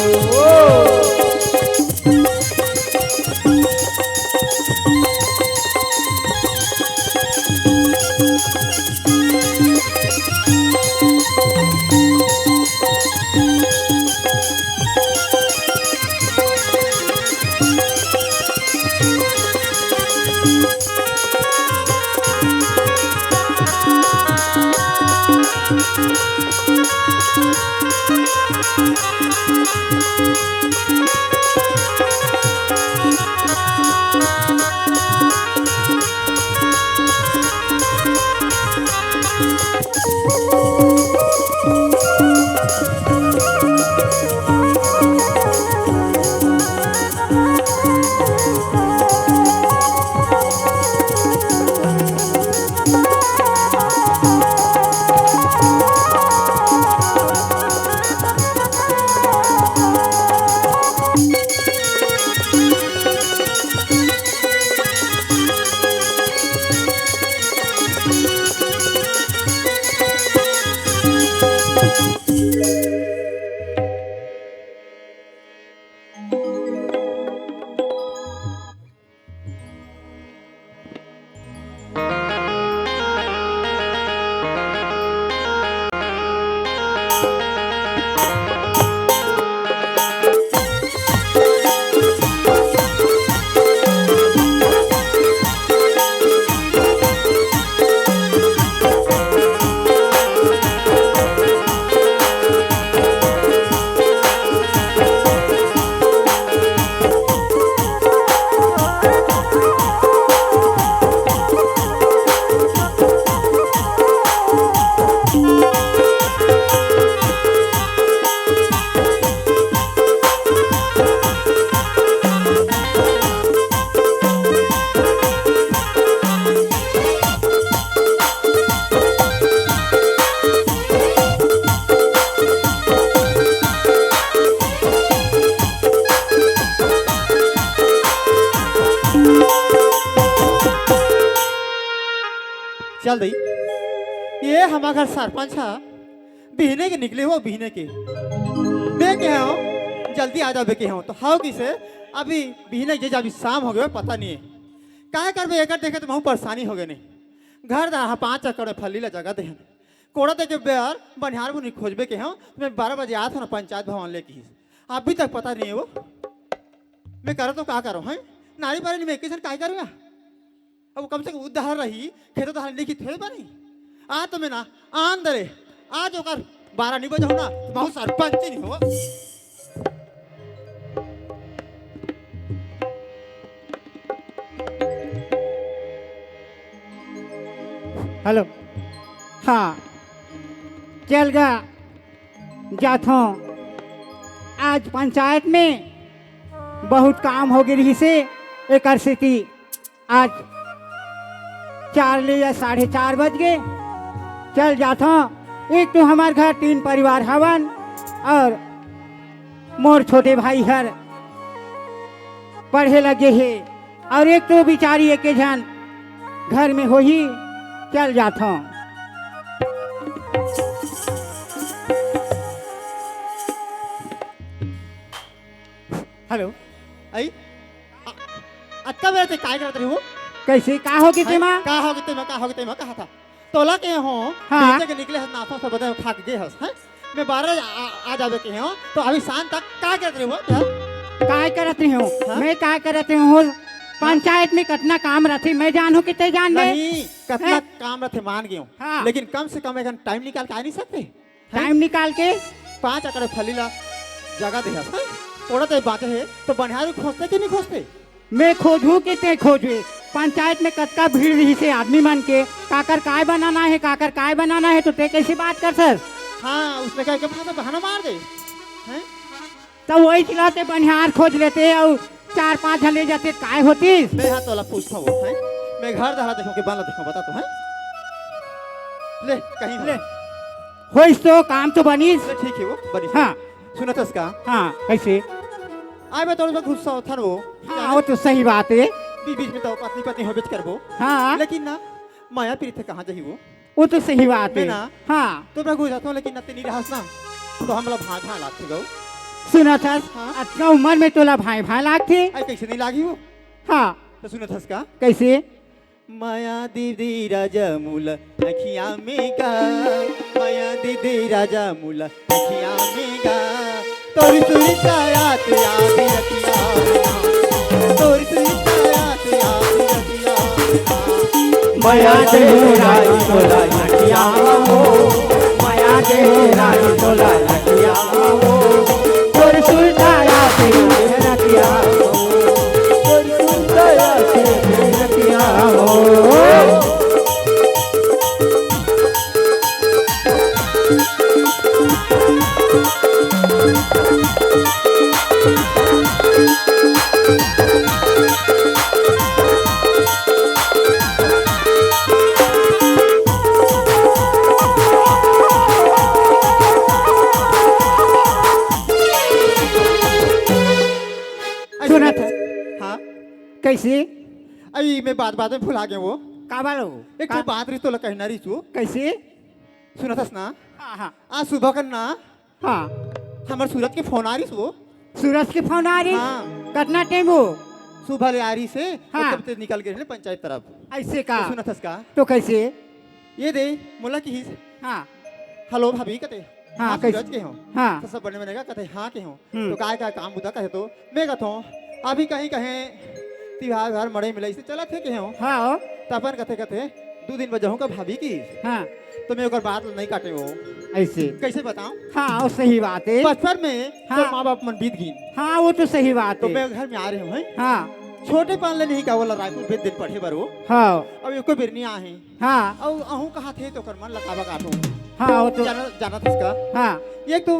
चल दई, ये हमर घर सरपंच ह, बिहने के निकले हो, बिहने के। मैं कहे हंव, जल्दी आ जाबे कहे हंव, त हव कइसे, अभी बिहने के जाबे, शाम हो गे, पता नहीं हे। काय करबे, एकर देखे त महूं परेशानी हो गे नहीं। घर डहर पाँच एकड़ में फल्ली ला जगह देहन। कोड़ा दे के बेर बनिहार बुनी खोजबे कहे हंव, त मैं बारह बजे आत हंव ना पंचायत भवन ले कहिस। अभी तक पता नहीं हे वो। मैं करंव त का करंव, हैं? नारी बारी में एक झन काय करंव? अब कम से कम उधार रही, खेतो धार लिखी थोड़े बानी। आ तो मैं ना, आन दे रे, आज ओकर बारह नहीं बजाहूं ना, त महूं सरपंच नहीं हो। हेलो। हाँ, चल गा, जाथंव। आज पंचायत में बहुत काम हो गे रिहिसे, एकर सेती आज चार ले या साढ़े चार बज गे। चल जाथंव। एक तो हमर घर तीन परिवार हवन अउ मोर छोटे भाई हर पढ़े लगे हे, अउ एक तो बिचारी एके झन घर में होही। चल जाथंव। हेलो। आई? अ-, अतका बेरा ते काय करत रही हो? कइसे? का हो गे तेमा? का हो गे तेमा? का हो गे तेमा? कहा था। तोला कहे हंव, हाँ। बेटे के निकले हस, नाश्ता सब बता खा के गे हस, हैं? मैं बारह आ, आ जाबे कहे हंव, त अभी शाम तक का करत रही हो? काय करत रही हंव? हाँ? मैं का करत रही हंव? पंचायत में कतना काम रथे, मैं जानहूं कि ते जानबे? नहीं, कतना हैं? काम रथे, मान गेंव। हाँ। लेकिन कम से कम एक घंटा टाइम निकाल के आ नहीं सकते? टाइम निकाल के पाँच एकड़ फल्ली ला जगह दे हस, हैं? कोड़ा दे बांचे हे, त बनिहार खोजते कि नहीं खोजते? मैं खोजहूं कि ते खोजबे? पंचायत में कतका भीड़ रिहिसे आदमी मन के, काकर काय बनाना हे, काकर काय बनाना हे, त ते कइसे बात करथस? हाँ, उसने कह के बहाना, बहाना मार दे, हैं? त वही चलाते बनिहार खोज लेते अउ चार पांच झन ले जाते, काय होतिस? मैं हा तोला पूछथंव, हैं? मैं घर डहर देखंव कि बन ला देखंव, बता तो, हैं? ले, कहीं हो। ले। होइस तो, काम तो बनिस। ले, ठीक हे वो, बनिस। हाँ। सुनत हस का? हाँ, कइसे? आय, मैं तोर से गुस्सा होथंव वो। हाँ, वो तो सही बात हे। बीच-बीच में तो पत्नी-पत्नी होबेच करबो। हाँ। लेकिन ना, मया प्रीत कहाँ जाही वो? वो तो सही बात हे। ना? हाँ। तो मैं गुस्सा होथंव, लेकिन ना ते नहीं रहस ना, त हमला भांय-भांय लागथे गो। सुनत हस, हाँ। अतका उमर में तोला भांय-भांय लागथे? अई, कइसे नहीं लागही वो? हाँ। त सुनत हस का? कइसे? मया दीदी राजा मोला अँखिया में गा, मया दीदी राजा मोला अँखिया में गा, तोर सुरता याद आधी रतिया में ना, तोर सुरता याद आधी रतिया में ना। मया दीदी राजा मोला अँखिया में हो, मया दीदी राजा मोला अँखिया में हो, तोर सुरता याद आधी रतिया में हो। सुनत हस? हाँ। कइसे? अई, मैं बात-बात में भुला गेंव वो। का बोलो? एक ठो का? बात रहिस तोला कहना रहिस वो। कइसे? सुनत हस ना? हाँ, हाँ। आज सुबह कन ना, हाँ। हमर सूरज के फोन आ रहिस वो। सूरज के फोन आ रहिस? हाँ। कतना टाइम हो? सुबह ले आ रहिसे, हाँ। तब ते निकल गे रहे पंचायत तरफ। अइसे का? त सुनत हस का? त कइसे? ये दे, मोला किहिस। हाँ। हेलो भाभी कथे। हाँ, हाँ, कइसे? सूरज कहे हंव। हाँ। त सब बने बने का कथे, हाँ कहे हंव। हम्म। त काय काय काम बुता कहे त मैं कथंव, अभी कहीं कहे तिहार विहार मड़ई मिलई से चलत हे कहे हंव। हाँ। त अपन कथे कथे दू दिन बर जाहूं का भाभी कहिस। हाँ। त मैं ओकर बात ल नहीं काटेंव। अइसे। कइसे बतांव? हाँ, वो सही बात हे। बचपन में हाँ। तोर माँ बाप मन बीत गिन। हाँ, वो तो सही बात त हे। मैं घर में आ रहे हंव, हैं? हाँ। छोटे पन ले नहीं का बोला रायपुर भेज देन पढ़े बर वो। हाँ। अब एको बेर नहीं आहे। हाँ। अउ अहूं कहाथे त ओकर मन ला काबर काटंव। हाँ, वो तो जानत हस का? हाँ। एक तो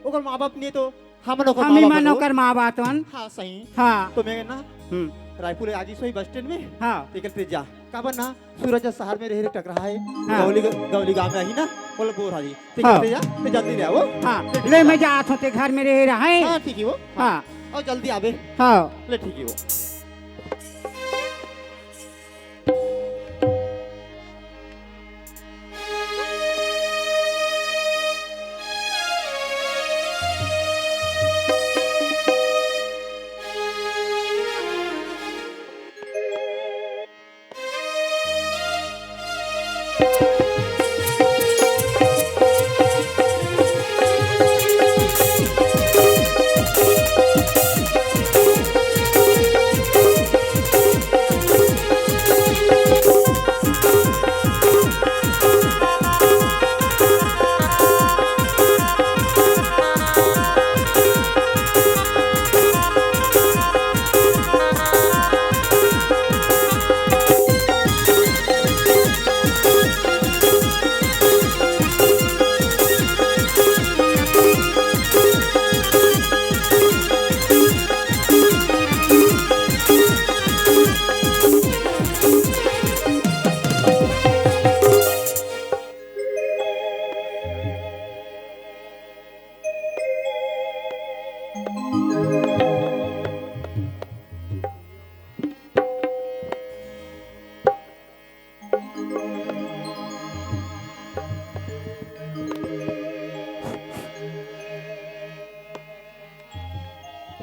ओकर माँ बाप नहीं त हमन ओकर हम ही माँ बाप मन हन। ओकर माँ बाप हन। हाँ, सही। हाँ। त मैं ना, हम्म। रायपुर ले आजिस वही बस स्टैंड में। हाँ। तेकर ते जा। काबर ना, सूरज शहर में रहे, रहे टकराहा हे। हाँ। गौली, गौली गांव में आही ना, बोला बोर हारी। तेकर हाँ। ते जा, ते जल्दी ले आवो। हाँ। ते ले, जा। मैं जात हंव, ते घर में रहे रहा हे। हाँ, ठीक हे वो। हाँ। अउ जल्दी आबे। हाँ। ले, ठीक हे वो।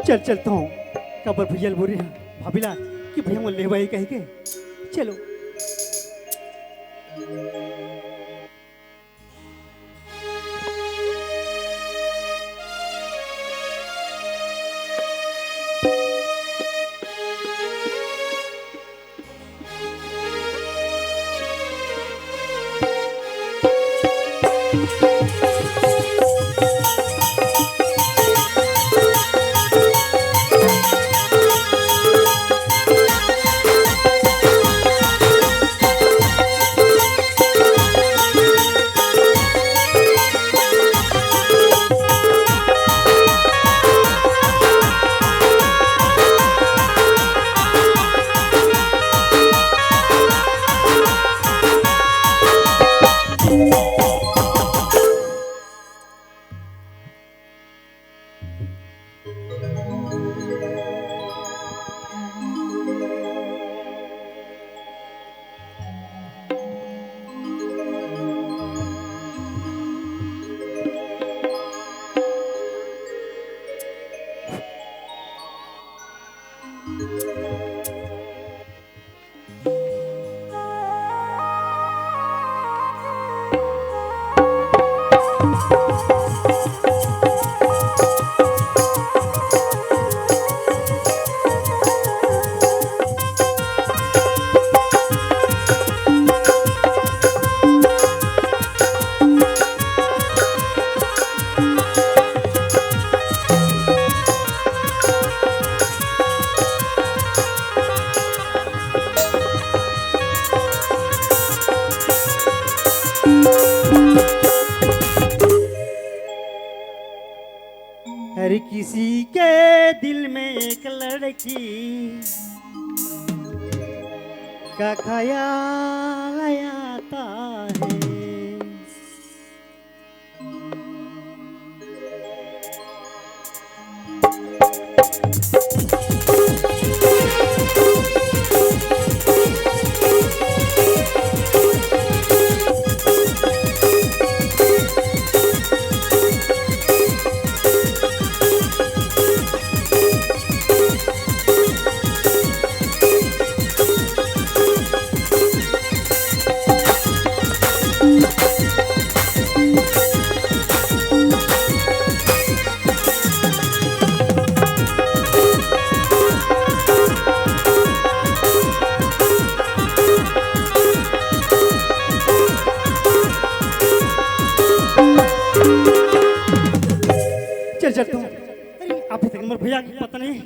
चल, चल तो। काबर भैया ल बोले हंव, भाभी ला, कि भैया मोला लेवय कहिके। चलो। अरे किसी के दिल में एक लड़की का ख्याल आता है। चल, चल तू। अरे, आप ही तक मोर भैया के पता नहीं।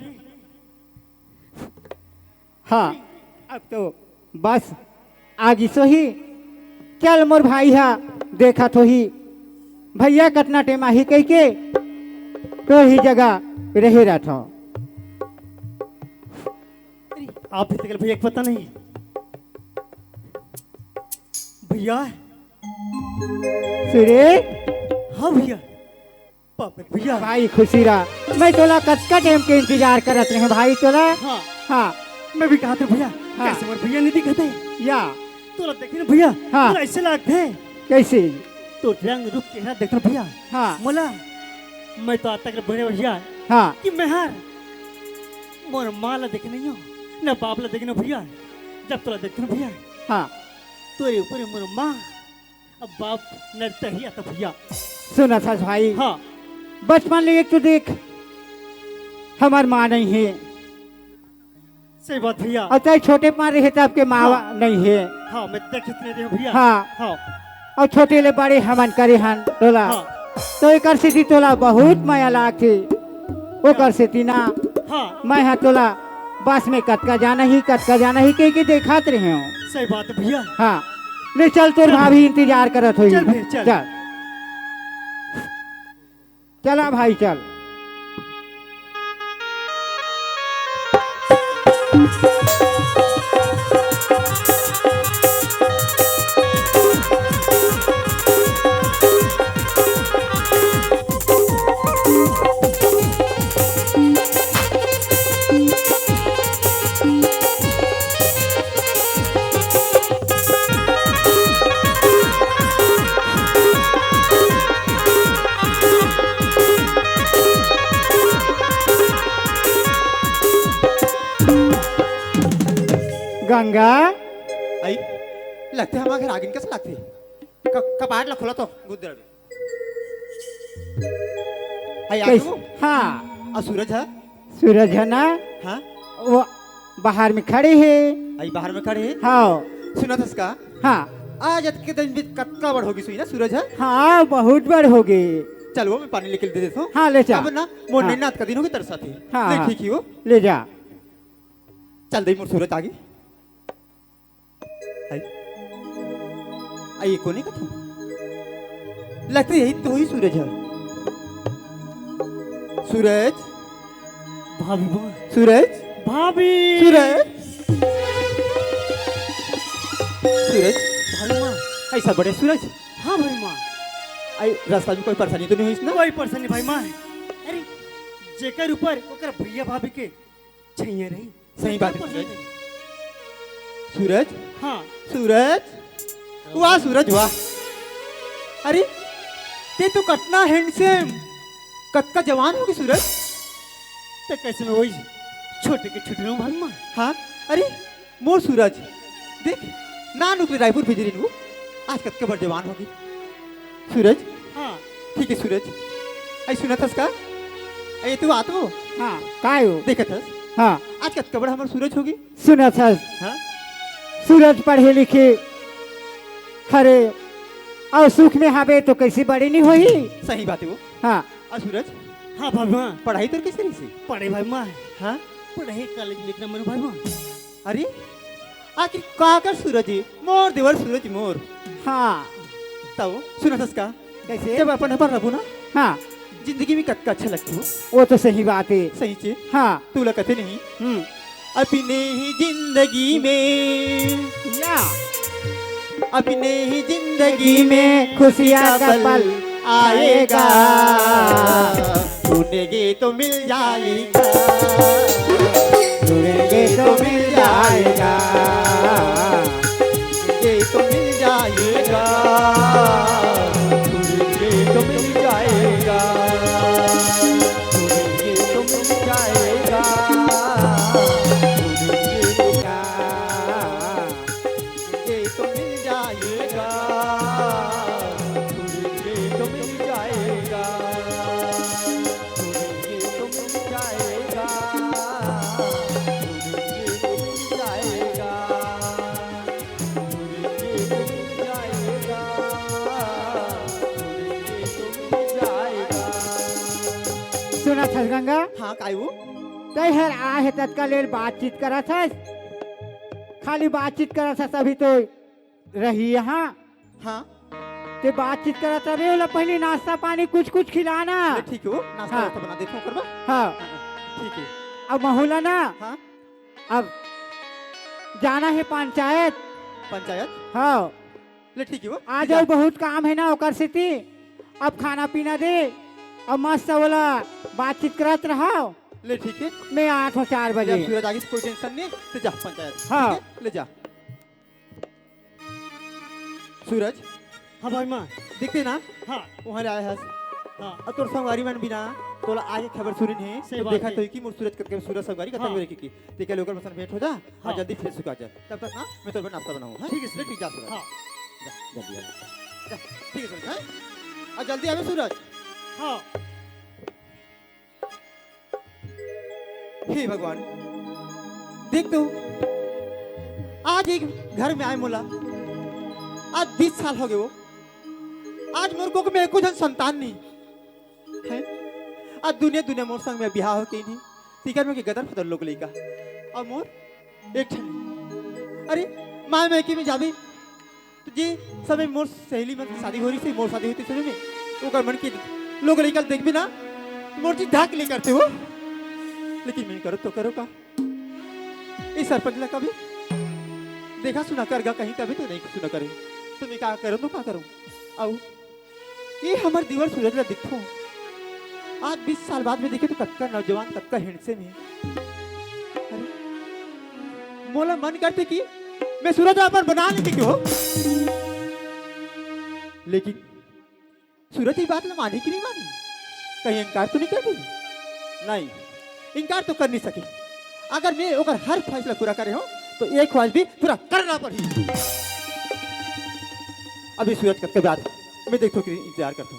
हाँ, अब तो बस आगिस होही। चल मोर भाई हा, देखत होही भैया कतना टेम आही कहिके, तोर ही जगह रहे रहत हव। अरे, आप ही तक भैया के पता नहीं। भैया। सुरेश। हाँ भैया। बाप रे भैया। भाई खुशी रहा, मैं तोला कतका टेम के इंतजार करत रहे भाई तोला। हाँ। हाँ। मैं भी कहत रहे भैया, हाँ। कैसे मोर भैया नहीं दिखत हे? या। तोला देखे ना भैया, हाँ। तोला ऐसे लागत हे। कैसे? तोर रंग रूप चेहरा देख रहे भैया। हाँ। मोला, मैं तो आज तक बड़े भैया, हाँ। कि मैं हर मोर माँ ला देखे नहीं हूँ, ना बाप ला देखे ना भैया। जब तोला देखते ना भैया, हाँ। तोरे ऊपर मोर माँ अब बाप नरतहिया तो भैया। सुन आकाश भाई, हाँ। बचपन ले एक तो देख, हमर माँ नहीं हे। सही बात भैया। अउ चाहे छोटे पन रहे त आपके माँ हाँ। नहीं हे। हाँ, मैं देखत नहीं रहे भैया। हाँ। हाँ। अउ छोटे ले बड़े हमन करे हन तोला। हाँ। तो एकर सेती तोला बहुत मया लागथे। ओकर सेती ना हाँ। मैं हा तोला बस में कतका जाना ही, कतका जाना ही कहिके देखत रहे हूँ। सही बात है भैया। हाँ, ले चल, तोर चल। भाभी इंतजार करत होही। चल भैया, चल। चल। चला भाई, चल। गंगा। आई, लगथे हमर घर आगिन कस लगथे। क-, कपाट ला खोला तो, गुद्दर। आई, आ कैस-, गयो? हाँ। आ सूरज ह? सूरज ह ना? हाँ? वो बाहर में खड़े हे। आई, बाहर में खड़े हे? हाँ। सुनत हस का? हाँ। आज अतके दिन भी कतका बड़ होगे सुई ना सूरज ह? हाँ, बहुत बड़ होगे। चल वो मैं पानी लेके दे देथों। हाँ, ले जा। अब ना, मोर हाँ। नैना अतका दिन होगे तरसत हे। हाँ, ले हाँ। ठीक ही हो। ले जा। चल दे मोर सूरज आगे। आई। आई, कोने का तू? लगथे यही तो ही सूरज ह। सूरज। भाभी माँ। सूरज। भाभी। सूरज। सूरज। भाभी माँ। ऐसा बड़े सूरज। हाँ भाभी माँ। आई, रास्ता में कोई परेशानी तो नहीं होइस ना? कोई परेशानी भाभी माँ। अरे, जेकर ऊपर ओकर भैया भाभी के छैया रही। सही बात है, सूरज। सूरज? हाँ। सूरज? वाह सूरज, वाह। अरे, ते तो कतना handsome, कतका जवान होगे सूरज। त कैसे मैं वही छोटे के छोटे रहूं भाभी माँ? हाँ, अरे, मोर सूरज, देख, नानकुन ले रायपुर भेजे रहिन, आज कतका बड़ जवान होगे। सूरज? हाँ। ठीक है सूरज। आई सुनत हस का? आई तू आ तो। हाँ, काय हो? देखत हस? हाँ। आज कतका बड़ हमर सूरज होगे। सुनत हस? हाँ? सूरज पढ़े लिखे हरे अउ सुख में हवे तो कैसे बड़े नहीं होही? सही बात है वो। हाँ। अउ सूरज? हाँ भाभी माँ। पढ़ाई तोर कैसे रहिसे? पढ़े भाभी माँ। हाँ? पढ़े college में एक नंबर भाभी माँ। अरे, आखिर काकर सूरज हे? मोर देवर सूरज मोर। हाँ। तब सुनत हस का? कैसे? जब अपन अपन रहबो ना, हाँ। जिंदगी में कतका अच्छा लगथे वो। वो तो सही बात है। सही चे। हाँ। तू ला कथे नहीं। हम्म। अपने ही जिंदगी में, या। अपने ही जिंदगी में खुशियां का पल आएगा। ढूंढेंगे तो मिल जाएगा, ढूंढेंगे तो मिल जाएगा, ढूंढेंगे तो मिल जाएगा, ढूंढेंगे तो मिल जाएगा, ढूंढेंगे तो मिल जाएगा, ढूंढेंगे तो ये तो मिल जाएगा, ये तो मिल जाएगा, ये तो मिल जाएगा, ये तो मिल जाएगा, ये तो मिल जाएगा। सुनत हस गंगा? हाँ, काय वो? तैं हर आहे ततका ले बातचीत करत हस। खाली बातचीत करत हस, अभी तो रही यहाँ। हाँ। ते बातचीत करत रहे, ओला पहले नाश्ता पानी कुछ कुछ खिलाना। ले ठीक है वो, नाश्ता हाँ। वास्ता बना देथों ओकर बर। हाँ। हाँ, ठीक है। अब महू ला ना, हाँ। अब जाना है पंचायत। पंचायत? हाँ। ले ठीक है वो, आ जा। बहुत काम है ना ओकर सेती। अब खाना पीना दे, अब मस्त ओला बातचीत करत रहा। ले ठीक है। मैं आत हों चार बजे। सूरज आगे से कोई tension नहीं, तो जा पंचायत। हाँ। ठीक है? ले जा। सूरज। हाँ भाभी माँ। देखते ना? हाँ। वहाँ ले आए हस। हाँ। अब तोर संगवारी मन भी ना, तोला आगे खबर सुनिन हे, सही तो बात देखा है। तो कि मोर सूरज करके सूरज संगवारी कतका हाँ। जोरे की, की। ते कल ओकर मसन भेंट हो जा, हाँ। और जल्दी फिर सुखा जा। तब तक ना, मैं तोर बर नाश्ता बनाऊँ, हाँ? ठीक है, सूरज। ठीक, जा सूरज। हाँ। जा, जल्दी आ। जा, ठीक है सूरज, हाँ? और जल्दी आवे सूरज। हाँ। हे भगवान, देख तो, आज एक घर में आए मोला, आज बीस साल होगे वो, आज मोर कोख में एको झन संतान नहीं है। आज दुनिया दुनिया मोर संग में बिहाव होके नहीं, तिकर में के गदर फदर लोग लइका, अउ मोर एक ठन। अरे, माय मायके में जाबे, तो जे समय मोर सहेली मन के शादी हो रही से, मोर शादी होती समय में, ओकर मन के लोग लइका देखबे ना, मोर जी धाक ले करते हो। लेकिन मैं करो तो करो का? ए सरपंच ला कभी देखा सुना कर गा कहीं, कभी तो नहीं सुना करे। तो मैं का करूँ, तो का करूँ? अउ ए हमर देवर सूरज ला दिखो, आज बीस साल बाद में देखे तो कतका नौजवान, कतका handsome है। अरे, मोला मन करते कि मैं सूरज ला अपन बना लेते क्यों? लेकिन सूरज ये बात ला मानी कि नहीं मानी? कहीं इनकार तो नहीं कर दी? नहीं, इनकार तो कर नहीं सके। अगर मैं ओकर हर फैसला पूरा करे हूँ, तो ये ख्वाहिश भी पूरा करना पड़ही। अभी सूरज कतके बाद मैं देखथों कि इंतजार करथों।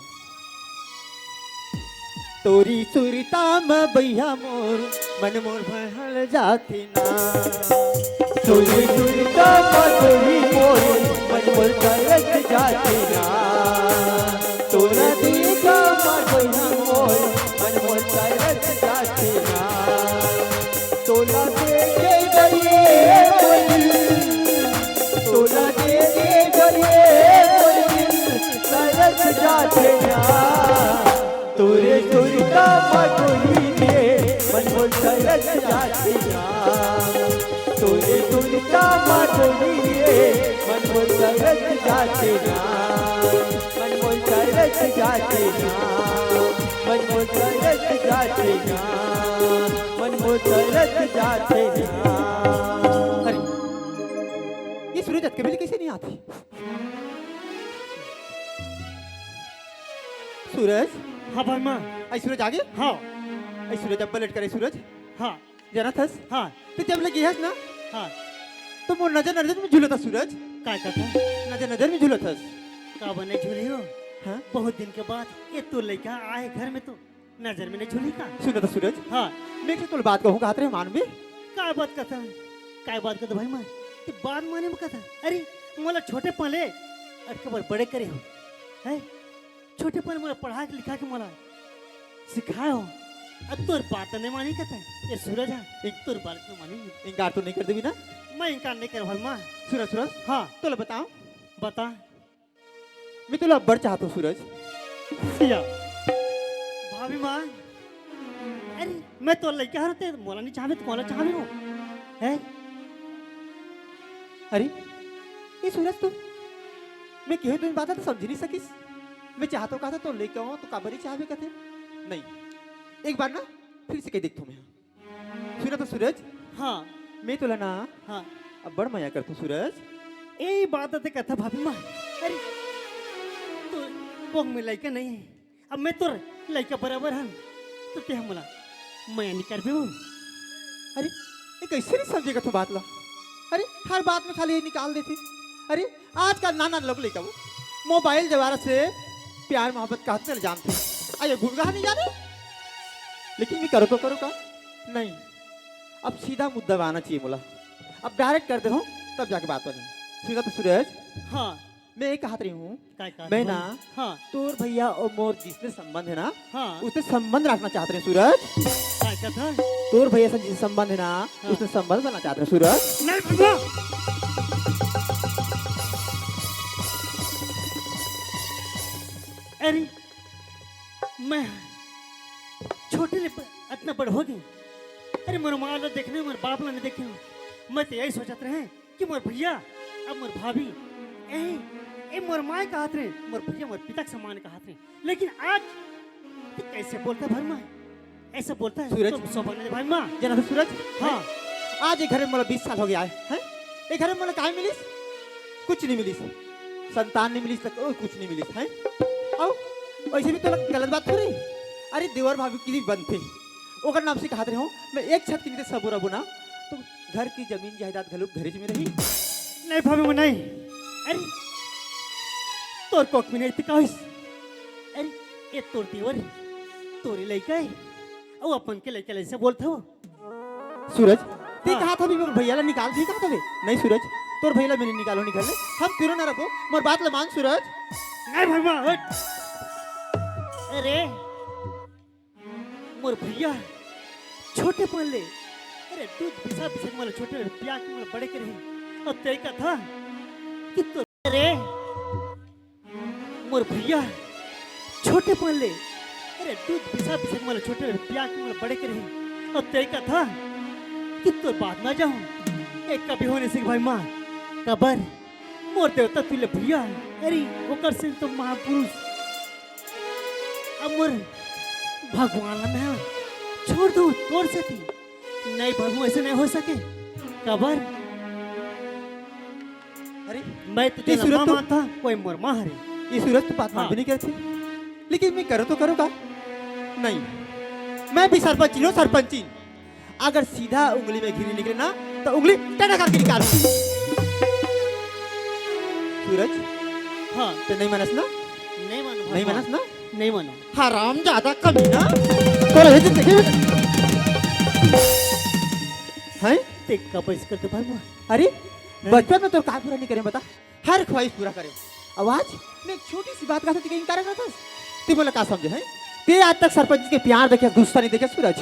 तोरी सुरता म बइहा मोर, मन मोर बहल जाथे ना। तोरी सुरता म बइहा मोर, मन मोर बहल जाथे ना। तोरा देखा म बइहा मोर, मन मोर बहल जाथे ना। तोला देखे बर ये मोर दिल, तोला देखे बर ये मोर दिल, तरस जाथे ना। तोरे सुरता म डोली रे, मन मोर तरस जाथे ना। तोरे सुरता म डोली रे, मन मोर तरस जाथे ना। मन मोर तरस जाथे ना। मन मोर तरस जाथे ना। मन मोर तरस जाथे ना। अरे, ये सूरज अतके बेले कइसे नइ आत हे? सूरज। हाँ भाई माँ। आई सूरज आगे? हाँ। आई सूरज, अब पलट करे सूरज। हाँ। जानत हस? हाँ। तैं जब ले गे हस ना? हाँ। तो मोर नजर नजर में झूलत हस सूरज। काय कथा? नजर नजर में झूलत हस। का बने झूली हो? हाँ? बहुत दिन के बाद ये तो लइका आए घर में तो नजर में नइ झूली का? सुन तो सूरज। हाँ। मैं एक ठो तोला बात कहूँ, कहत रहे मान बे। काय बात कथा? काय बात कथा भाई माँ? तैं बात माने में कथा। अरे मोला छोटे पन ले अतके बर बड़े करे हो। हैं? छोटे पन मोला पढ़ा के लिखा के मोला सिखाए हो। अब तोर बात नइ मानी कथा। ये सूरज हे, एक तोर बात नइ मानी। इनकार तो नइ कर देबे ना? मैं इनकार नइ करँव भाई माँ। सूरज, सूरज। हाँ। तोला बताओ। बता। मैं तोला अब्बड़ चाहत हूँ सूरज। सिया। भाभी माँ, अरे मैं तोर लइका हरँव, तैं मोला नइ चाहबे त कोन ला चाहबे हो? हैं? अरे ये सूरज, तू मैं कहे तो बात तो समझ नइ सकिस। मैं चाहत हूँ कहा था तोर लइका हँव तो काबर नइ चाहबे कथे। नहीं, एक बार ना फिर से कह देखता हूँ मैं। सुना तो सूरज। हाँ। मैं तोला ना हाँ। अब्बड़ मया करथों सूरज। ए बात तैं कथा भाभी माँ। अरे तोर कोख में लइका नइ हे, अब मैं तोर लइका बराबर हँव, तो तैं मोला मया नइ करबे हो। अरे ये कइसे नइ समझे कथों बात ला? अरे हर बात में खाली ये निकाल देथे। अरे आजकल नान नान लोग लइका वो मोबाइल द्वारा से प्यार मोहब्बत का हद जानथे। अरे गुनगा नइ जाने, लेकिन मैं करूँ तो करूँ का? नहीं, अब सीधा मुद्दा में आना चाहिए मोला। अब डायरेक्ट कर देथों, तब जाके बात बनी। सुना तो सूरज। हाँ। मैं ये कहत रही हूँ, काय कहत मैं हँव? ना हाँ। तोर भैया अउ मोर जिसने संबंध हे ना, हाँ। उसने संबंध रखना चाहत रहे सूरज। काय कथा? तोर भैया से जिसने संबंध हे ना, हाँ। उसने संबंध बनाना चाहत रहे सूरज। नहीं भैया। अरे मैं छोटे ले प-, अतना बड़ हो गे। अरे मोर माँ ला देखे नइ, मोर बाप ला नइ देखे। मैं तो यही सोचत रहे कि मोर भैया अउ मोर भाभी, ए, ए मोर माय कहत रहे, मोर भैया मोर पिता के समान कहत रहे। लेकिन आज तैं कइसे बोलत हस भाई माँ? अइसे बोलत हस सूरज। तुम सौभाग्य भाई माँ। जानत हस सूरज? हाँ। आज ये घर में मोला बीस साल हो गे हे, हैं? ये घर में मोला काय मिलिस? कुछ नइ मिलिस। संतान नइ मिलिस, त कुछ नइ मिलिस, हैं? अउ वइसे भी तोला गलत बात थोड़ी। अरे देवर भाभी के लिए बनथे, ओकर नाम से कहत रहे हँव, मैं एक छत के नीचे सबो रबो ना, तो घर की जमीन जायदाद घलो घरेच में रही। नहीं भाभी, मैं नहीं। अरे तोर कोख में नइ हे त का होइस? अरे ये तोर देवर हे, तोरे लइका हे, अउ अपन के लइका ल अइसे बोलत हस? सूरज, तैं हाँ। कहत हस मोर भैया ला निकाल दे, कहत हस? नहीं सूरज, तोर भैया ला मैं नइ निकालों घर ले, हम तीनों ना रखबो, मोर बात ला मान सूरज। नहीं भाई माँ, हट। अरे मोर भैया छोटे पन ले, अरे दूध पिसा पिसा के मोला छोटे ले पिया के मोला बड़े करे हे। अउ तैं कथस कि तोर, अरे मोर भैया छोटे पन ले, अरे दूध पिसा पिसा के मोला छोटे ले पिया के मोला बड़े करे हे। अउ तैं कथस कि तोर बात ना जानँव, ये कभी हो नइ सके भाई माँ। काबर? मोर देवता तुल्य भैया, अरे ओकर से तो महापुरुष अब मोर भगवान ला मैं छोड़ दूँ तोर सेती। नहीं बाबू, अइसे नइ हो सके। काबर? अरे, मैं तो ये जेला सूरज माँ तो मानथों, वही मोर माँ हरे। ये सूरज तो बात हाँ। मानबे नइ करथे। लेकिन मैं करूँ तो करूँ का? नहीं, मैं भी सरपंचिन हँव, सरपंचिन। अगर सीधा उंगली में घी नइ निकले ना, त उंगली टेढ़ा करके निकाल। सूरज, हाँ। ते नहीं मानस ना? नहीं मानो, नहीं भगवान। मानस ना? नहीं मानो। हरामजादा कमीना। तोला हे देखे? हैं? ते का पैसे करते भगवान? अरे, हैं? बचपन में तोर का पूरा नहीं करे बता? हर ख्वाहिश पूरा करे। अब आज मैं एक छोटी सी बात का ते इनकार करत हस। ते मोला का समझे है? ते आज तक सरपंच के प्यार देखे, गुस्सा नहीं देखे सूरज।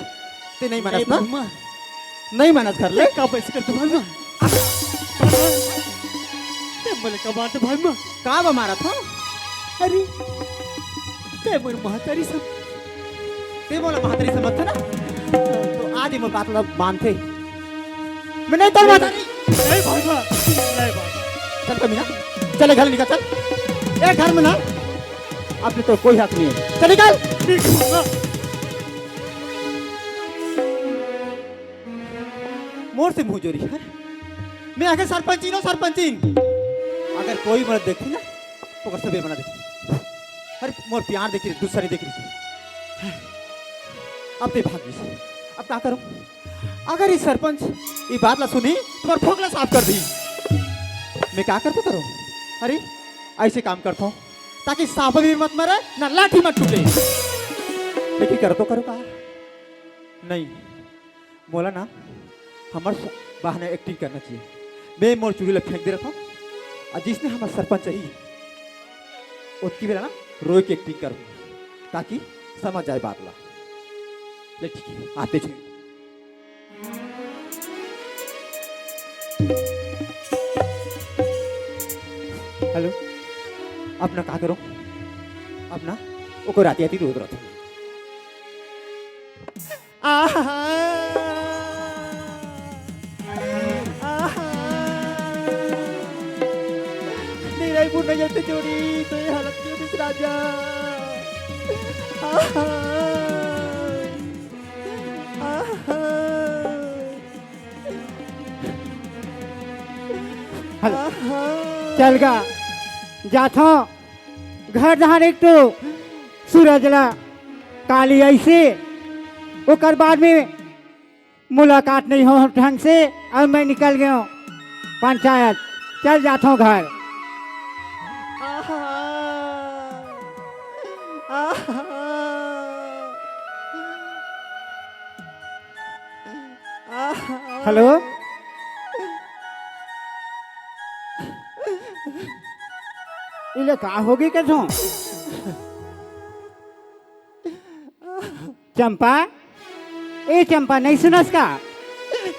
ते नहीं मानस नहीं ना? भगवान। नहीं मानस घर ले। ते का पैसे करते भगवान? भगवान। ते मोला का मारते भगवान? का बा मारत हो? अरे, ते मोर महतारी सम- ते मोला महतारी समझथे ना? तो आज ये मोर बात ला मानथे। मैं नहीं तोर महतारी। नहीं भगवान, नहीं भगवान। चल कमीना, चल ए घर ले निकल, चल। ए घर में ना, अब ले तोर कोई हक नहीं है। चल निकल। ठीक है भगवान। मोर से मुंह जोरी है। मैं आखिर सरपंचीन हो, सरपंचीन। अगर कोई मोला देखही ना, तो ओकर सबे बना देखही। अरे, मोर प्यार देखही, दूसरा नहीं देखही। अब ते भाग गइस। अब का करूं? अगर ये सरपंच ये बात ला सुनही, तो मोर फोकला साफ कर दिही। मैं का करबो करूं? अरे, ऐसे काम करता हूं, ताकि सांप भी मत मरे, ना लाठी मत टूटे। लेकिन कर तो करूं का? नहीं। मोला ना हमर स-, बहाने acting करना चाहिए। मैं मोर चूड़ी ला फेंक दे रहता हूँ, और जिसने हमर सरपंच ही, ओतकी बेला ना रोए के acting करूँ, ताकि समझ जाए बात ला। ले ठीक है, आते छुई। हेलो, अब ना का करो, अब ना ओकर आती आती रोत रहता हूँ। आहा। आहा। निराई पुर नजर ते जोड़ी, तो ये हालत में दिस राजा। आहा। आहा। हेलो। आहा। चल गा, जाथो। घर धान एक तो सूरज ला काली ऐसे, ओकर बाद में मुलाकात नहीं हो ढंग से, और मैं निकल गयो पंचायत, चल जाथो घर। आहा, आहा। हेलो, इले का होगे कथो? चंपा, ए चंपा, नहीं सुनस का?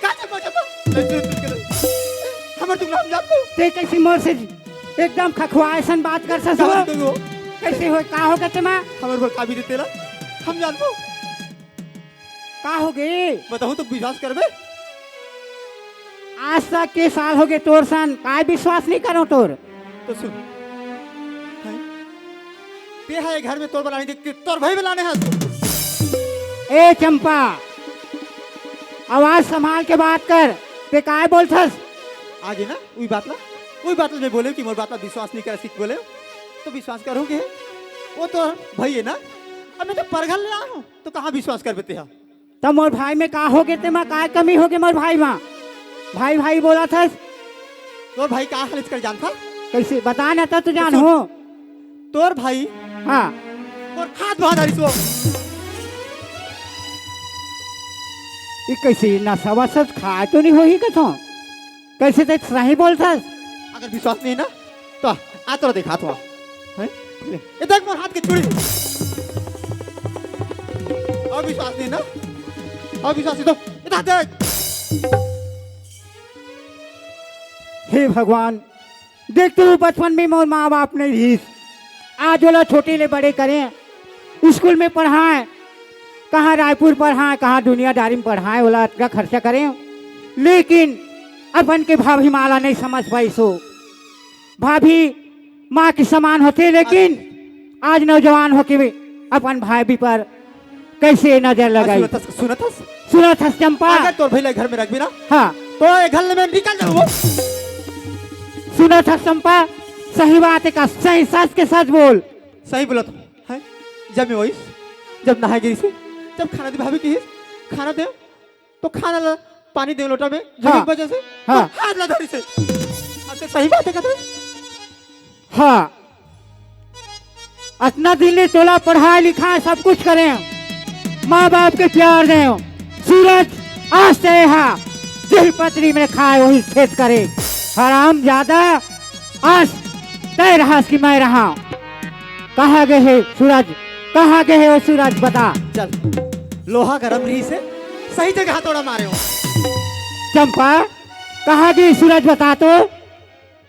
का चंपा, चंपा? नहीं सुनस का? हमर तुम नाम जानते हो? ते कैसे मोर से एकदम खखुआ ऐसन बात कर सस हो? कैसे हो, का हो गए तेमा? हमर बर का भी देते ला? हम जानबो। का हो गे? बताहूँ तो विश्वास करबे? आज तक के साल हो गे तोर सन, काय विश्वास नहीं करो तोर? तो सुन, हैं? ते हा ये घर में तोर बलाने देख के तोर भाई बलाने हस। ए चंपा, आवाज संभाल के बात कर, ते काय बोलथस? आगे ना, उही बात ला, उही बात ला मैं बोले कि मोर बात ला विश्वास नहीं करे, सीख बोले, तो विश्वास करोगे? वो तो भाई है ना, अब मैं तो परघर ले आया हूँ। तो कहाँ विश्वास करबे तेहा? त मोर भाई में का होगे, तेमा का कमी होगे मोर भाई मा? भाई भाई बोलथस। तोर भाई का हालत कर जानथा? कैसे बता ना, त तू जान हो। तोर भाई हाँ। मोर खात भात हरिस वो। ये कैसे नशा वशा खाए तो नहीं होही कथो? कैसे ते सही बोलथस? अगर विश्वास नहीं ना, तो आ तोरा दिखात हूँ। हैं? ले, ये देख मोर हाथ के चूड़ी। अब विश्वास नहीं ना? अब विश्वास नहीं तो इधर देख। हे भगवान, देख तू बचपन में मोर माँ बाप नहीं रहिस, आज ओला छोटे ले बड़े करे, स्कूल में पढ़ाए, कहाँ रायपुर पढ़ाए, कहाँ दुनियादारी में पढ़ाए, ओला अतका खर्चा करे, लेकिन अपन के भाभी माँ ला नहीं समझ पाइस हो। भाभी माँ के समान होथे, लेकिन आज नौजवान होके भी अपन भाभी पर कैसे नजर लगाई। सुनत हस, सुनत हस? सुनत हस चंपा? अगर तोर भैया घर में रखबी ना, हाँ। तो ये घर में निकल जाऊँ। सुनत हस चंपा? सही बात है का, सही सच के सच बोल। सही बोलत हूँ, हैं? जब मैं वही, जब नहाए गिरी से, जब खाना दे भाभी की, खाना दे, तो खाना ला पानी दे लोटा में, हाँ। झुलुक बजे से, हाँ। हाथ ला धरी से। अच्छा, सही बात हे कथे। हाँ, अतना दिन ले तोला पढ़ाए लिखाए सब कुछ करे, माँ बाप के प्यार दे। सूरज, आज से हा जिही पतरी में खाए वही खेत करे। हराम ज्यादा, आज तय रहस कि मैं रहा। कहाँ गए हे सूरज? कहाँ गए हे वो सूरज? बता। चल, लोहा गरम रही से सही जगह हथौड़ा मारे हो। चंपा, कहाँ गए सूरज? बता तो।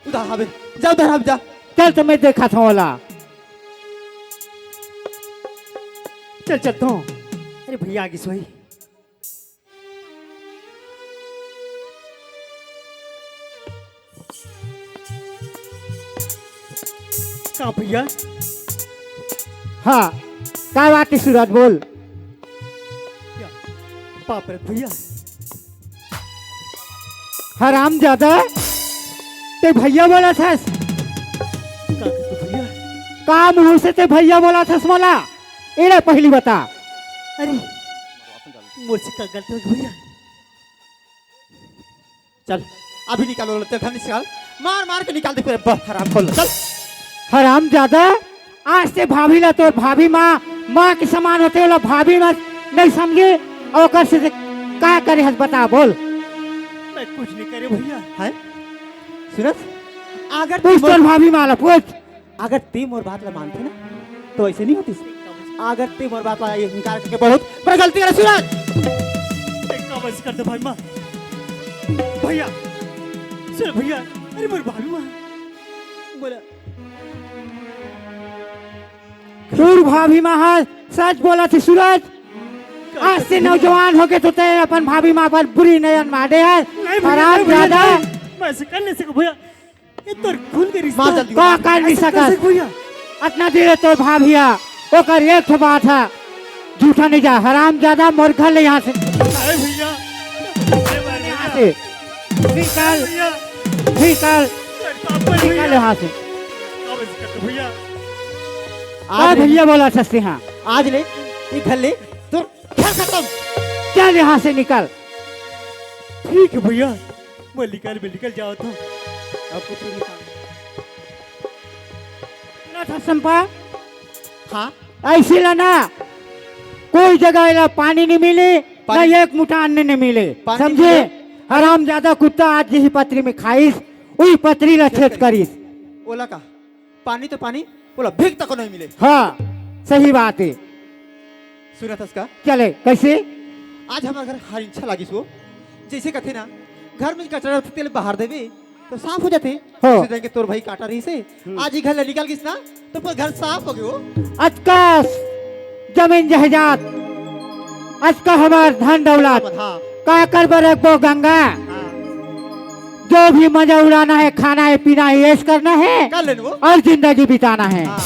उधर हवे, जा उधर हवे, जा। चल तो मैं देखा था ओला। चल, चल तो। अरे भैया, आगे सोई। का भैया? हाँ, का बात हे सूरज, बोल। या, बाप रे भैया। हराम ज्यादा, ते भैया बोला थस। का कहत भैया? का मुंह से ते भैया बोला थस मोला? एला पहली बता। अरे, मोर से का गलती हो गई भैया? चल, अभी निकालो, तेरे घर निकाल, मार मार के निकाल दे पूरे ब-, हराम खोल, चल। हराम ज्यादा, आज से भाभी ला तोर भाभी माँ, माँ के समान होथे, ओला भाभी माँ नहीं समझे, अउ ओकर से का करे हस बता, बोल। मैं कुछ नहीं करे भैया। हैं? सूरज, अगर पूछ तोर भाभी माँ ला, पूछ। अगर ते मोर बात ला मानथे ना, तो ऐसे नहीं होतिस। अगर ते मोर बात ला इनकार करके बहुत बड़ा गलती करे सूरज। एक काम ऐसे कर दे भाई माँ। भैया, सुन भैया, अरे मोर भाभी माँ। बोला। तोर भाभी माँ हा सच बोलथे सूरज। आज से नौजवान होके तो ते अपन भाभी माँ पर बुरी नजर मारे है। नहीं भैया, हराम नहीं भैया, ज्यादा। नहीं। मैं ऐसे कर नहीं सकूँ भैया। ये तोर खून के रिश्ता। मार जल्दी। का कर नहीं सकत? भैया। अतना दिन तोर भाभी हा, ओकर एक ठो बात हा, झूठा नहीं जा, हराम ज्यादा, मोर घर ले यहाँ से। अरे भैया। यहाँ से। निकल। भैया। निकल। अरे बाप रे निकल भैया। यहाँ से। अब इसका तो भैया। का आज ले। भैया बोला सस्ते हाँ। आज ले, ये घर ले, तोर घर खत्म। चल यहाँ से निकल। ठीक है भैया। मैं निकल, मैं निकल जावत हूँ। अब कुछ नहीं काम। ना था संपा। हाँ। ऐसे ला ना, कोई जगह एला पानी नहीं मिले, पानी ना एक मुठा अन्न नहीं मिले, पानी नहीं समझे? मिले। हराम ज्यादा कुत्ता आज यही पतरी में खाइस, वही पतरी ला छेद करिस। ओला का? पानी तो पानी, ओला भीख तक नहीं मिले। हाँ, सही बात है। सुनत हस का? चले, कैसे? आज हमार घर हर इंछा लागिस हो, जैसे कथे ना, घर में कचरा रथे तेला बाहर देबे, तो साफ हो जाथे। हो। जैसे देख के तोर भाई काटा रहिसे, हम्म। आज ही घर ले निकल गिस ना, तो पूरा घर साफ हो गयो। अतका जमीन जायदाद, अतका हमार धन दौलत, हाँ। का कर बर रखबो गंगा? हाँ। जो भी मजा उड़ाना है, खाना है, पीना है, ऐश करना है कर लेन वो। और जिंदगी बिताना है। हाँ।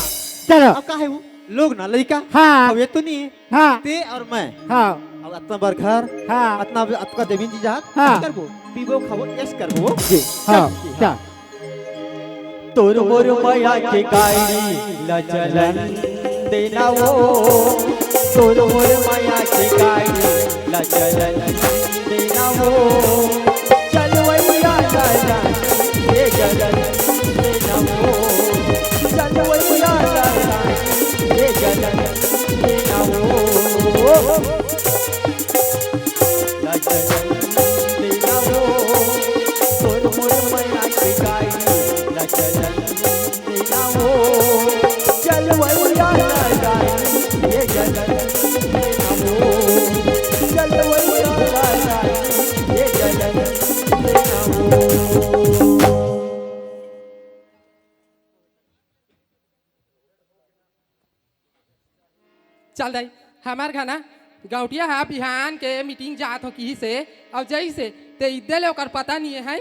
चलो। अब का है वो? लोग ना लइका। हाँ। अब ये तो नहीं है। हाँ। ते और मैं। हाँ। अब अतना बड़ घर। हाँ। अतना, अतका जमीन जायदाद। हाँ। करबो, पीबो, खाबो, ऐश करबो। जी। हाँ, चल, ठीक है। चल। तोर मोर मया के गाड़ी ला चलन देना वो। तोर मोर मया के गाड़ी ला चलन देना वो। चलवैया ला जानी ये गलन देना वो। चलवैया ला जानी ये गलन देना वो। ला चलन देना वो। तोर मोर मया के गाड़ी ला चलन देना वो। चलवैया ला जानी ये गलन देना वो। चलवैया ला जानी ये गलन देना वो। चल दाई, हमार घर ना गौटिया हा बिहान के मीटिंग जात हो किहिसे, अउ जइसे ते इद्दे ले ओकर पता नहीं है,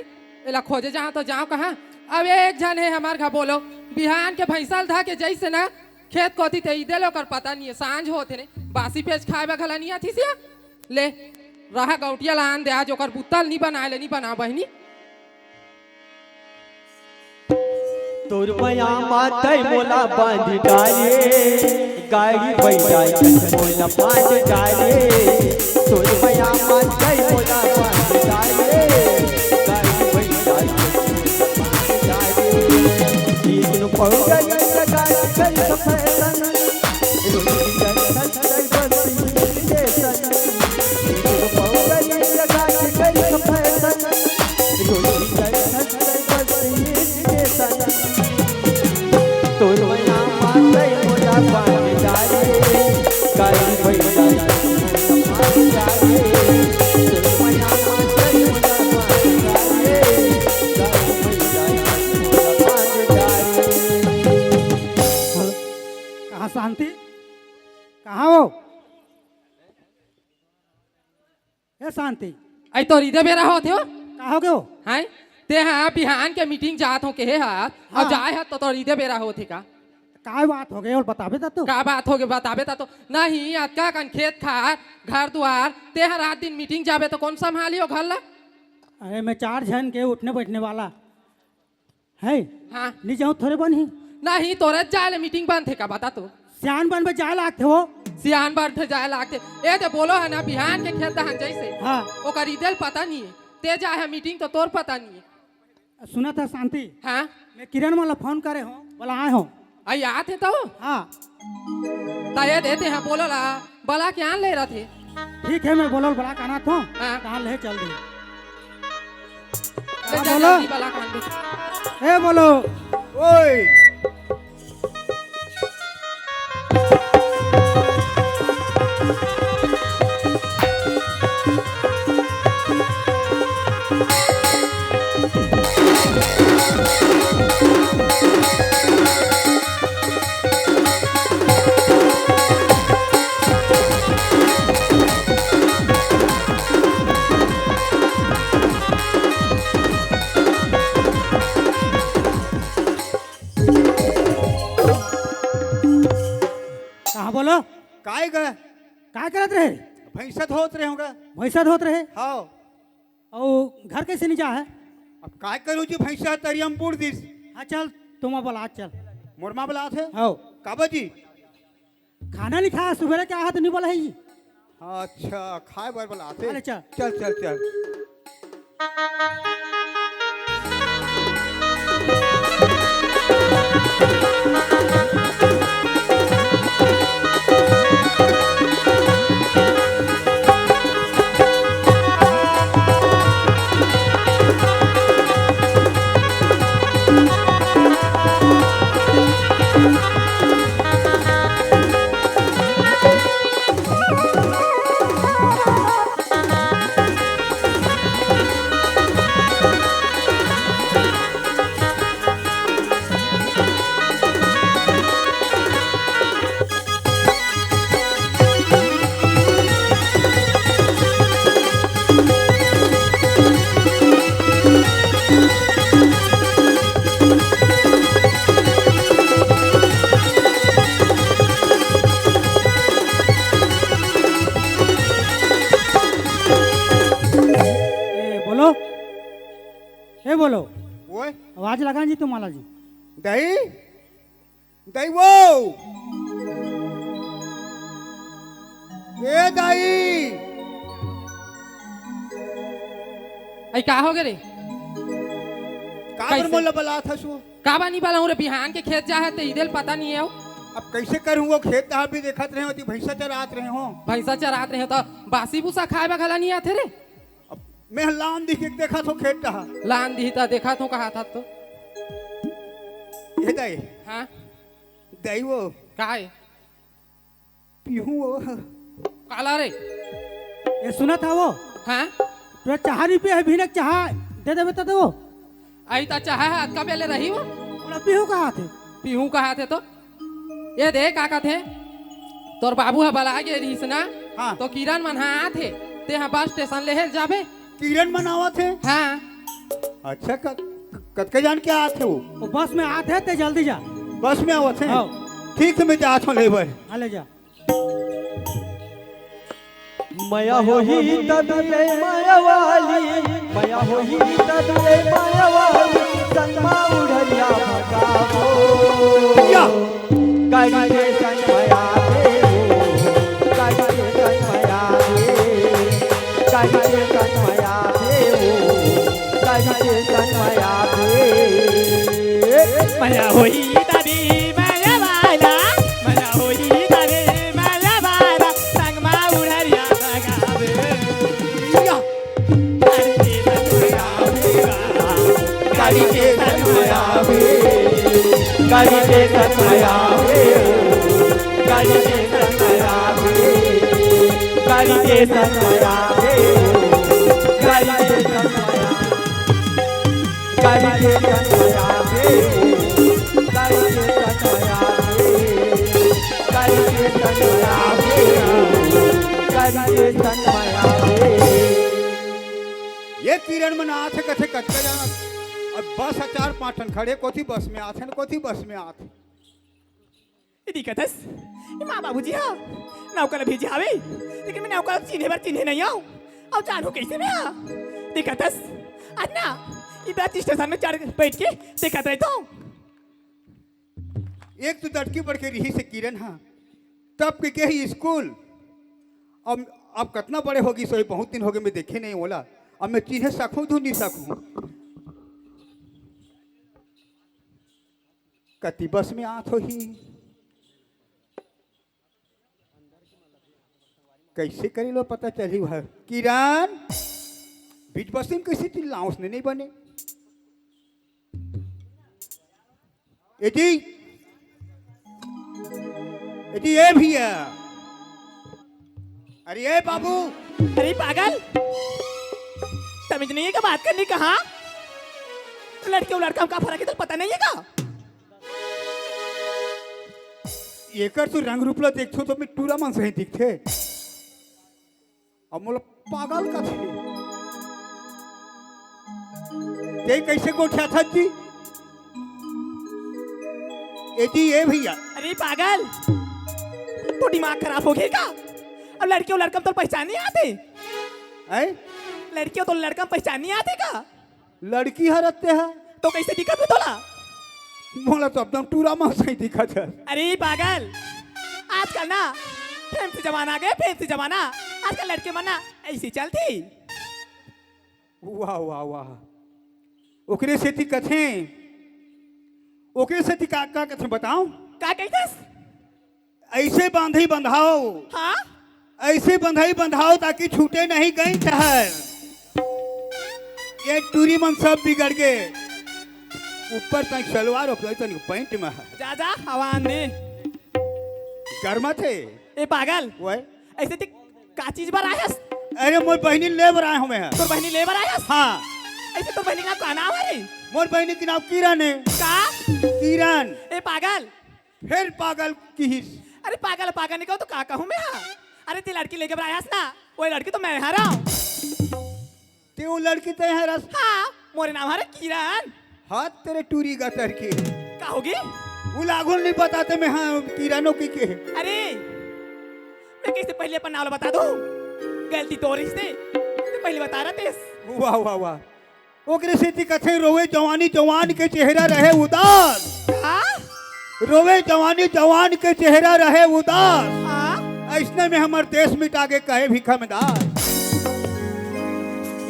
एला खोजे जाओ तो जाओ कहाँ? अब एक झन है हमार घर बोलो, बिहान के भैंसा ल धा के जइसे ना खेत कोती ते इद्दे ले ओकर पता नहीं है, सांझ होथे ने, बासी पेज खाए बर घला नहीं आथिस या। ले, रहा गौटिया ला आन दे, आज ओकर बुत्ता ल नहीं बनाए ले नहीं बना बहिनी। तोर मया मातई मोला बांध डाले, गाड़ी बैठाई मोला बांध डाले। तोर मया मातई मोला बांध कहाँ शांति? कहाँ हो? ए शांति। अई तोर इदे बेरा होत हे ओ? का हो गे ओ? हैं? ते हा बिहान के मीटिंग जात हों केहे हस, अउ हाँ। जाए हस तो तोर इदे बेरा होत हे का? का बात हो गे ओ, बताबे त तो। का बात हो गे, बताबे त तो। नहीं, अतका कन खेत खार, घर दुवार, ते हा रात दिन मीटिंग जाबे तो कोन संभाली ओ घर ला? अरे, मैं चार झन के उठने बैठने वाला। है? हाँ। नी जाहूँ थोरे बनही। नहीं, तोरे जाए ले मीटिंग बनथे का, बता तो। सियान बनबे जाए लागथे ओ। सियान बनबे जाए लागथे। ए दे बोलो हे ना, बिहान के खेत दहान जइसे। हाँ। ओकर इदे ल पता नहीं हे। ते जाए हे मीटिंग तो तोर पता नहीं हे। सुनत हस शांति? हाँ। मैं किरण मन ला फोन करे हों, बलाए हों। अई आत हे तो? हाँ। त ए दे ते हा बोलो ला, बला के आन ले रथे। ठीक हे, मैं बोलो ल बला के आनत हों। हाँ। तहां ले चल दे। ले हाँ, जा बोलो। जल्दी बला के आन दे। ए बोलो। ओए। कहाँ बोलो? काय ग? काय करत रहे? भैंसा धोत रहे हों ग। भैंसा धोत रहे? हाँ। अउ घर कइसे नी जा हे? अब काय करूँ जी, भैंसा तरिया म बूड़ दिस। हाँ, चल, तुमा बलात हे, चल। मोर मा बलात हे? हाँ। काबर जी? खाना नी खाए, सुबेरे के आहत नी बलाही। अच्छा, खाए बर बलात हे। अरे चल। चल, चल, चल। ए, बोलो। ए, बोलो। ओए। आवाज लगा जी, तुम्हारा जी। दई। दई वो। ए दई। अई का हो गे रे? काबर कइसे? मोला बलात हस ओ? काबर नी बलाहूँ रे, बिहान के खेत जा हे ते इदे ल पता नी हे ओ। अब कइसे करहूँ ओ, खेत तहाँ भी देखत रहे हों, ओती भैंसा चरात रहे हों। भैंसा चरात रहे हों त बासी भूसा खाए बर घला नी आथे रे। अब मैं लान दिही के देखत हों खेत तहाँ। लान दिही त देखत हों कहत हस तो। ए दई। हाँ? दई वो। काय? पीहूँ ओ। काला रे? ए सुनत हस ओ? हाँ? तोर चाहा नी पिए हे, भीना के चाहा दे देबे त दे ओ। अई त चाहा हे, अतका बेर ले रही ओ। ओला पीहूँ कहत हे। पीहूँ कहत हे तो? ए दे, का कहत हे? तोर बाबू ह बलाय गे रिहिस ना, हाँ। तो किरण मन ह आत हे, ते ह बस स्टेशन लेहे ल जाबे। किरण मन आवत हे? हाँ। अच्छा, क-, कतका जान के आत हे ओ? ओ बस में आत हे, ते जल्दी जा। बस में आवत हे? हाँ। ठीक हे, मैं जात हों ले बर। हाँ, ले जा। मया होही तब ले मया वाली, मया होही तब ले मया वाली, संग मा उड़रिया भगाबो। या। गाड़ी के संग मया देबो, गाड़ी के संग मया दे, गाड़ी के संग मया देबो, गाड़ी के संग मया दे। मया होही तब संग मया रे, गाड़ी के संग मया, गाड़ी के संग मया रे, गाड़ी के संग मया रे, गाड़ी के संग मया रे, गाड़ी के संग मया रे। ये किरण मन आथे कथे कतका जाना, अब बस ह चार पांच ठन खड़े, कोती बस में आथे न कोती बस में आथे। ये दिखत हस, ये माँ बाबूजी हा नौकर भेजे हावे, लेकिन मैं नौकर चिन्हे बर चिन्हे नहीं आऊँ। अउ जानहूँ कैसे मैं हा? दिखत हस, आज ना ये बस स्टेशन में चढ़ बैठ के देखत रहता हूँ। एक तो दटकी बढ़ के रिहिस हे किरण हा, तब के गे ही स्कूल। अब अब कतना बड़े होगे, सोई बहुत दिन होगे मैं देखे नहीं ओला। अब मैं चिन्हे सकूँ धुन नहीं सकूँ। कति बस में आत होही, कैसे करी लो पता चली वह। किरण, बीच बस में कैसे चिल्लाऊं, उसने नहीं बने। ए जी, ए जी, ए भैया, अरे ए बाबू। अरे पागल, तमीज नहीं है क्या बात करने का? हाँ, लड़के और लड़का में का फर्क है तो पता नहीं है क्या? एकर तो रंग रूप ला देखथो तो मैं टूरा मन सही दिखथे। अब मोला पागल कथे। ते कैसे गोठियाथस जी? ए जी, ए भैया। अरे पागल, तो दिमाग खराब हो गया का? अब लड़के और लड़का में तो पहचान नहीं आते। हैं? लड़के और लड़का में पहचान नहीं आते का? लड़की हर रहते हैं। तो कैसे दिखत हे तोला? मोला तो एकदम टूरा मन सही दिखत हे। अरे पागल, आजकल ना फैंसी जमाना आ गया, फैंसी जमाना। आजकल लड़के मन ना ऐसे चलथे। वाह, वाह, वाह। ओकरे सेती कथे, ओकरे सेती का, का कथे बताओ? का कहिथस? ऐसे बांधई बंधाओ। हाँ? ऐसे बंधई बंधाओ ताकि छूटे नहीं गई ठहर। ये टूरी मन सब बिगड़ गे। ऊपर तक सलवार और तक पैंट में है। जा, जा, हवा आन दे। गर्मा थे। ए पागल। ओए। ऐसे ते का चीज बर आयस? अरे मोर बहिनी ले बर आए हमें है। तोर बहिनी ले बर आयस? हाँ। ऐसे तोर बहिनी का का नाम है रे? मोर बहिनी के नाम किरण है। का? किरण। ए पागल। फिर पागल किहिस। अरे पागल, पागल नहीं कहो तो का कहूँ मैं हाँ? अरे ते लड़की लेके बर आयस ना, वही लड़की तो मैं हरा हूँ। ते वो लड़की ते हरस? हाँ, मोरे नाम हरे किरण। हाथ तेरे टूरी गतर के। का होगे? वो लागुल नहीं बताते मैं हाँ किरणों की के। अरे, मैं कैसे पहले अपन नाम ला बता दूँ? गलती तोरी से, ते पहले बता रहा तेस। वाह, वाह, वाह। ओकरे सेती कथे रोवे जवानी जवान के चेहरा रहे उदास। हाँ? रोवे जवानी जवान के चेहरा रहे उदास। हाँ? ऐसने में हमर देश मिटा के कहे भिखमदास।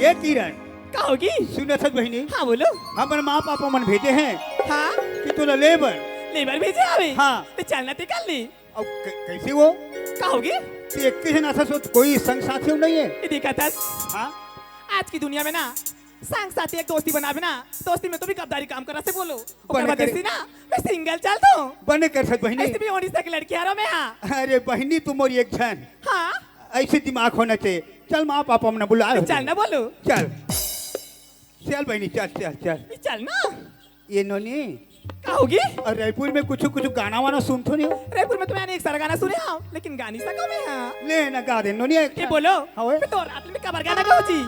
ये किरण। का होगे? सुनत हस बहिनी? हाँ, बोलो। हमर माँ पापा मन भेजे हैं हाँ? कि तोला ले बर। ले बर भेजे हवे? हाँ। तो चलना ते कर ले। अब क-, कैसे वो? का होगे? ते एक के जन आथस, कोई संग साथी नहीं है? ये देखा था। हाँ? आज की दुनिया में ना संग साथी एक दोस्ती बनाबे ना, दोस्ती में तो भी गद्दारी काम करा से बोलो। ओकर बने वजह करे। से ना, मैं सिंगल चलता हूँ। बने कर सक बहिनी। ऐसे भी उड़ीसा की लड़की हरो मैं हाँ। अरे बहिनी, तू मोरी एक जन। हाँ। ऐसे दिमाग होना चाहिए। चल माँ पापा हमने बुलाए हो। चल ना बोलो। चल। चल बहिनी, चल, चल, चल। ये चल ना। ये नोनी। का होगे? और रायपुर में कुछ, कुछ गाना वाना सुनथो नहीं हो? रायपुर में तो मैंने एक सारा गाना सुने हाँ, लेकिन गा नहीं सका मैं हाँ। ले ना गा दे नोनी एक ये ठन। बोलो। हाँ ओए। मैं तो रात में काबर गाना गाऊँ जी?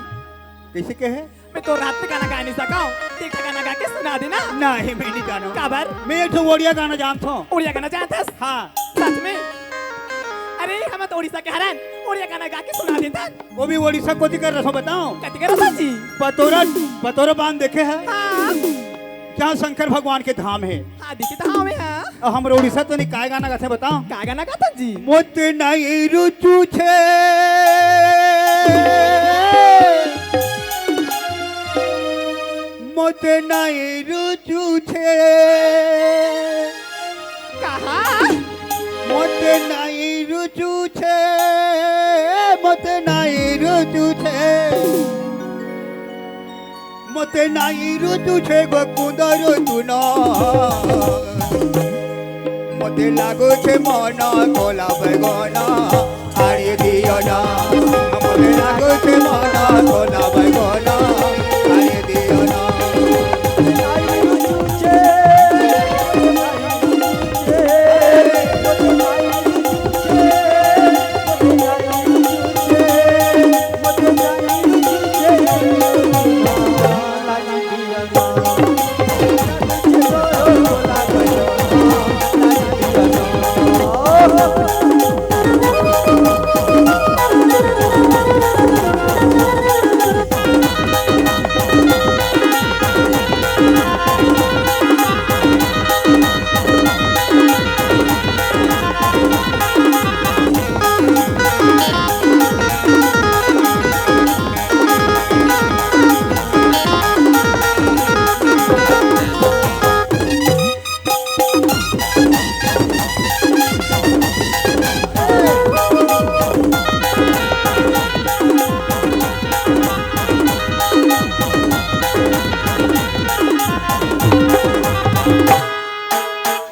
कैसे कहे? मैं तो रात में गाना गा नहीं सका हूँ। एक गाना गा के सुना देना। नहीं, मैं नहीं जानूँ। काबर? मैं एक ठो ओड़िया गाना जानता हूँ। ओड़िया गाना जानता है? हाँ। सच में? अरे, हम तो उड़ीसा के हरन। ओड़िया गाना गा के सुना देता। वो भी उड़ीसा कोती कर रहा बताओ। कति कर रहा जी? पतोरा, पतोरा बांध देखे है? हाँ। जहाँ शंकर भगवान के धाम है। हाँ, देखी तो हाँ, हाँ। अब हमर उड़ीसा तो नहीं, काय गाना गाथे बताओ? काय गाना गाथा जी? मोते नाई रुचु छे, मोते नाई रुचु छे। कहा? मोते नाई रुचु छे, मोते नाई रुचु छे। मोते नाई रुचु छे गो कुंदरु तुन। मोते लागु छे मन कोला बैगन। अरे दियो ना, हमरे लागो से माना, सोना बैगोना, अरे दियो ना।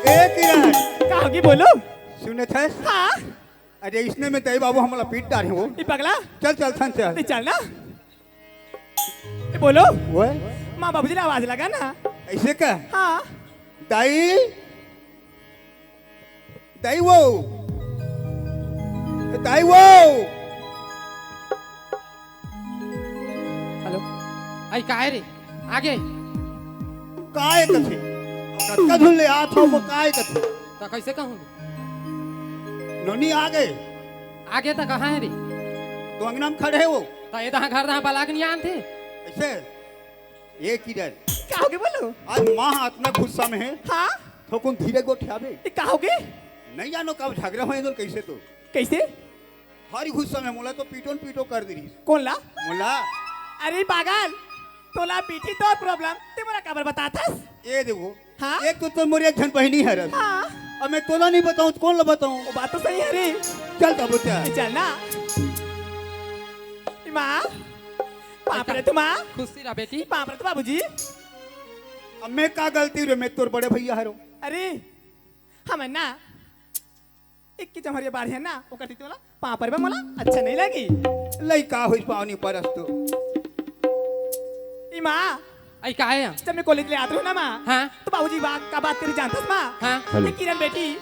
ए किरण, का होगे बोलो? सुनत हस? हाँ। अरे इसने में तई बाबू हमला पीट डारे हो। ई पगला। चल चल थन चल। नहीं चल ना। ए बोलो। ओए। माँ बाबूजी ला आवाज लगा ना। ऐसे का? हाँ। दाई, दाई वो, दाई वो। हेलो। आई काय रे? आगे। काय कथे? कतका धुन ले आत हव, वो काय कथे? त कैसे कहूँ? नोनी आगे। आगे त कहाँ हे रे? तो अंगना में खड़े हो। त ये तहाँ घर तहाँ बलाक नहीं आन थे। ऐसे? ए किरण। का होगे बोलो? आज माँ अतना गुस्सा में हे। हाँ? थोकुन धीरे गोठियाबे। ए, का होगे? नहीं जानो कब झगड़ा होय दोन कैसे तो। कैसे? भारी गुस्सा में मोला तो पीटो न पीटो कर दे रही। कोन ला? मोला। अरे पागल, तोला पीटी तोर problem, ते मोला काबर बतात हस? ए देखो। हाँ? एक तो, तो मोर एक झन बहिनी हरस। हाँ। अब मैं तोला नहीं बताऊँ तो कोन ला बताऊँ? वो बात तो सही हे रे। चल तब चल। ए, चल ना। ए माँ, पाँव परे तो माँ। खुशी रह बेटी। पाँव परे तो बाबूजी। अब मैं का गलती रे, मैं तोर बड़े भैया हरो। अरे, हमन ना, एक के जमहरिया बाढ़े ना, ओकर तीती वाला पाँव परबे मोला अच्छा नहीं लगी। लइका होइस पाँव नहीं परस तो। ई माँ, आई का हे? जब मैं college ले आत रहूँ ना माँ, हाँ। तो बाबूजी बा-, का बात करी जानथस माँ? हाँ। हेलो। ए किरण बेटी,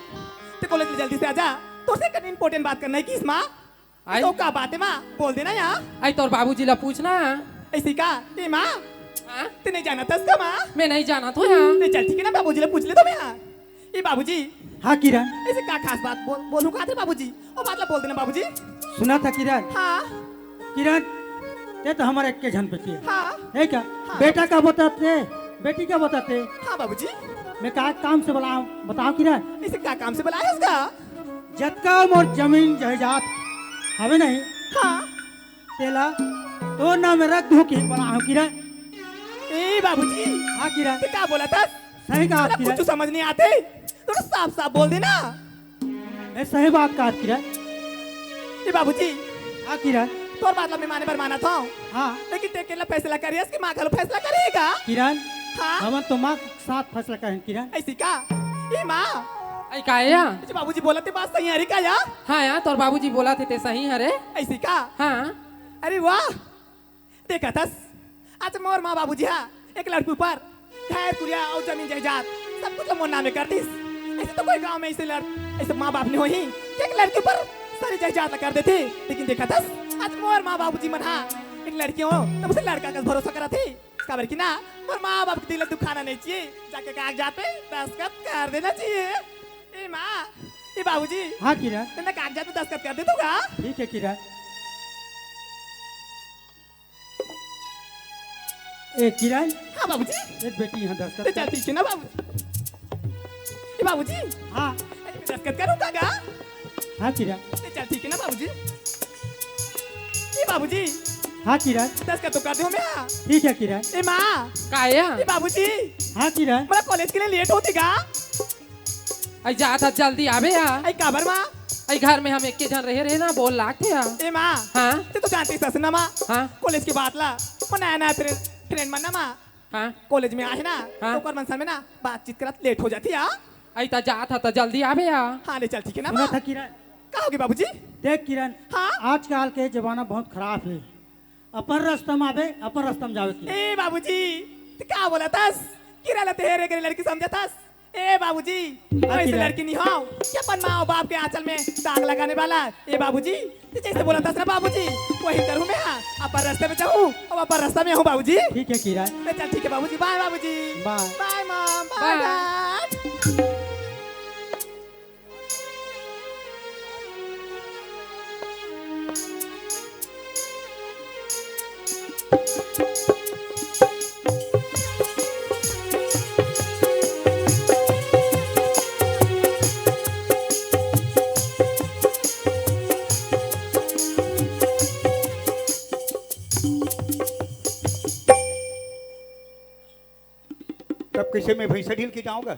ते college ले जल्दी से आजा, तोर से कनी important बात करना हे किस माँ? आई। तो का बात हे माँ? बोल देना यार। आई तोर बाबूजी ला पूछना। ऐसी का? ए माँ? हाँ? ते नहीं जानत हस का माँ? मैं नहीं जानत हों यार। नहीं चल ठीक हे ना, बाबूजी ला पूछ ले तो मैं यार। ए बाबूजी। हाँ किरण। ऐसे का खास बात बोल, बोलूँ का थे बाबूजी? वो बात ला बोल देना बाबूजी। सुनत हस किरण? हाँ। किरण, ते तो हमर एक के झन बेटी हे। हाँ। हे का? हाँ। बेटा का बताते, बेटी का बताते। हाँ बाबूजी। मैं का काम से बलाऊँ, बताओ किरण। ऐसे का काम से बलाए हस का? जतका मोर जमीन जायदाद हवे नहीं, हाँ। तेला तोर नाम में रख दूँ कि बलाऊँ किरण। ए बाबूजी। हाँ किरण। ते का बोलत हस? सही कहा तेला किरण। कुछ समझ नहीं आते, तो साफ साफ बोल देना। मैं सही बात कहा किरण। ए बाबूजी। हाँ किरण। तोर बात ला मैं माने बर मानत हों। हाँ। लेकिन ते अकेला फैसला करिस कि माँ घलो फैसला करही का? किरण। हाँ। हमन तो माँ साथ फैसला करेन किरण। ऐसी का? ए माँ। आई का या? अच्छा, बाबूजी बोलत हे बात सही हरे का या? हाँ या, तोर बाबूजी बोलत हे ते सही हरे। ऐसी का? हाँ। अरे वाह, देखत हस, आज मोर माँ बाबूजी हा एक लड़की ऊपर घर कुरिया अउ जमीन जायदाद सब कुछ मोर नामे कर दिस। ऐसे तो कोई गांव में ऐसे लड़-, ऐसे माँ बाप नहीं होही कि एक लड़की ऊपर सारी जायदाद ला कर देथे। लेकिन देखत हस, आज मोर माँ बाबूजी मन हा एक लड़की हो तब उसे लड़का का भरोसा करत हे। काबर कि ना, मोर माँ बाप के दिल ला दुखाना नहीं चाहिए। जाके कागजात पे दस्तखत कर देना चाहिए। ए माँ, ए बाबूजी। हाँ किरण। तें ना कागजात पे दस्तखत कर दे तो का? ठीक हे किरण। ए किरण। हाँ बाबूजी। ए बेटी यहाँ दस्तखत ते चल कर। ठीक हे ना बाबूजी। ए बाबूजी। हाँ। ए, दस्तखत करूँ का गा? हाँ किरण। ते चल ठीक हे ना बाबूजी। ए बाबूजी। हाँ किरण। दस्तखत तो कर दूँ मैं। ठीक हे किरण। ए माँ। का या? ए बाबूजी। हाँ किरण। मोला college के लिए late होथे का? आई जात हस जल्दी आबे या। आई काबर माँ? आई घर में हम एक के झन रहे रहे ना, बोर लागथे या। ए माँ। हाँ। ते तो जानत हस ना माँ। हाँ। College के बाद ला, वो नया नया friend, friend मन ना माँ। हाँ। College में आहे ना, हाँ। तो ओकर मन सन में ना बातचीत करत late हो जाथे या। आई त जात हस त जल्दी आबे या। हाँ ले चल ठीक हे ना माँ। सुनत हस किरण। आओगे बाबूजी? देख किरण, हाँ? आजकल के जमाना बहुत खराब हे। अपन रस्ता म आबे, अपन रस्ता म जाबे किरण। ए बाबूजी, त का बोलत हस? किरण ला त हेरे गेरे लड़की समझत हस? ए बाबूजी, हाँ वइसे किरण। लड़की नइ हंव कि अपन माँ अउ बाप के आँचल में दाग लगाने वाला। ए बाबूजी, त जइसे बोलत हस ना बाबूजी, वही करहूँ मैं। हाँ, अपन रस्ता म जाहूँ अउ अपन रस्ता म आहूँ बाबूजी। ठीक हे किरण। त चल ठीक हे बाबूजी, बाय बाबूजी। बाय। बाय मॉम, बाय बाय। डैड। तब कइसे मैं भैंसा ढील के जाहूँ गा?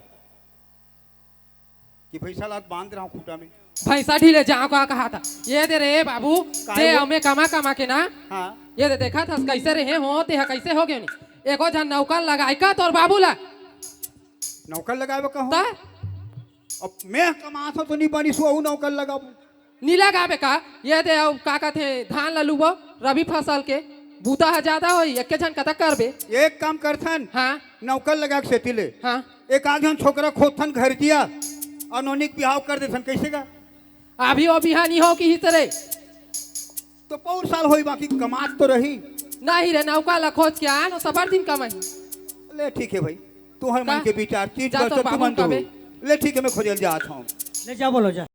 कि भैंसा ला बांध रहा हूँ खूंटा में। भैंसा ढीले जाहूँ का कहा था? ये दे रे बाबू, काहे दे वो? अउ मैं कमा कमा के ना। हाँ। ये दे देखत हस कइसे रहे हों, तेहा कइसे हो गे? एको झन नौकर लगाय का तोर बाबू ला? नौकर लगाबे कहूँ? त? अब मैं कमात हंव त नइ बनिस, वहू नौकर लगाबो। नइ लगाबे का? ये दे अउ का कथे, धान ला लुबो, रबी फसल के बूता ह जादा होही, एके झन कतक करबे? एक काम करथन, हाँ। नौकर लगा के सेती ले। हाँ। एक आध झन छोकरा खोजथन घर जिया, अउ नोनी के बिहाव कर देथन, कइसे गा? अभी ओ बिहा नइ हो किहिस रे। त पउर साल होही, बाकी कमात तो रही। नहीं रे, नौकर ला खोज के आन, ओ सबर दिन कमाही। ले ठीक हे भाई, तुंहर मन का? के बिचार, चीज जा बस तोर तुमन बाबू कबे। ले ठीक हे, मैं खोजे ल जात हंव। ले जा, बोलो जा।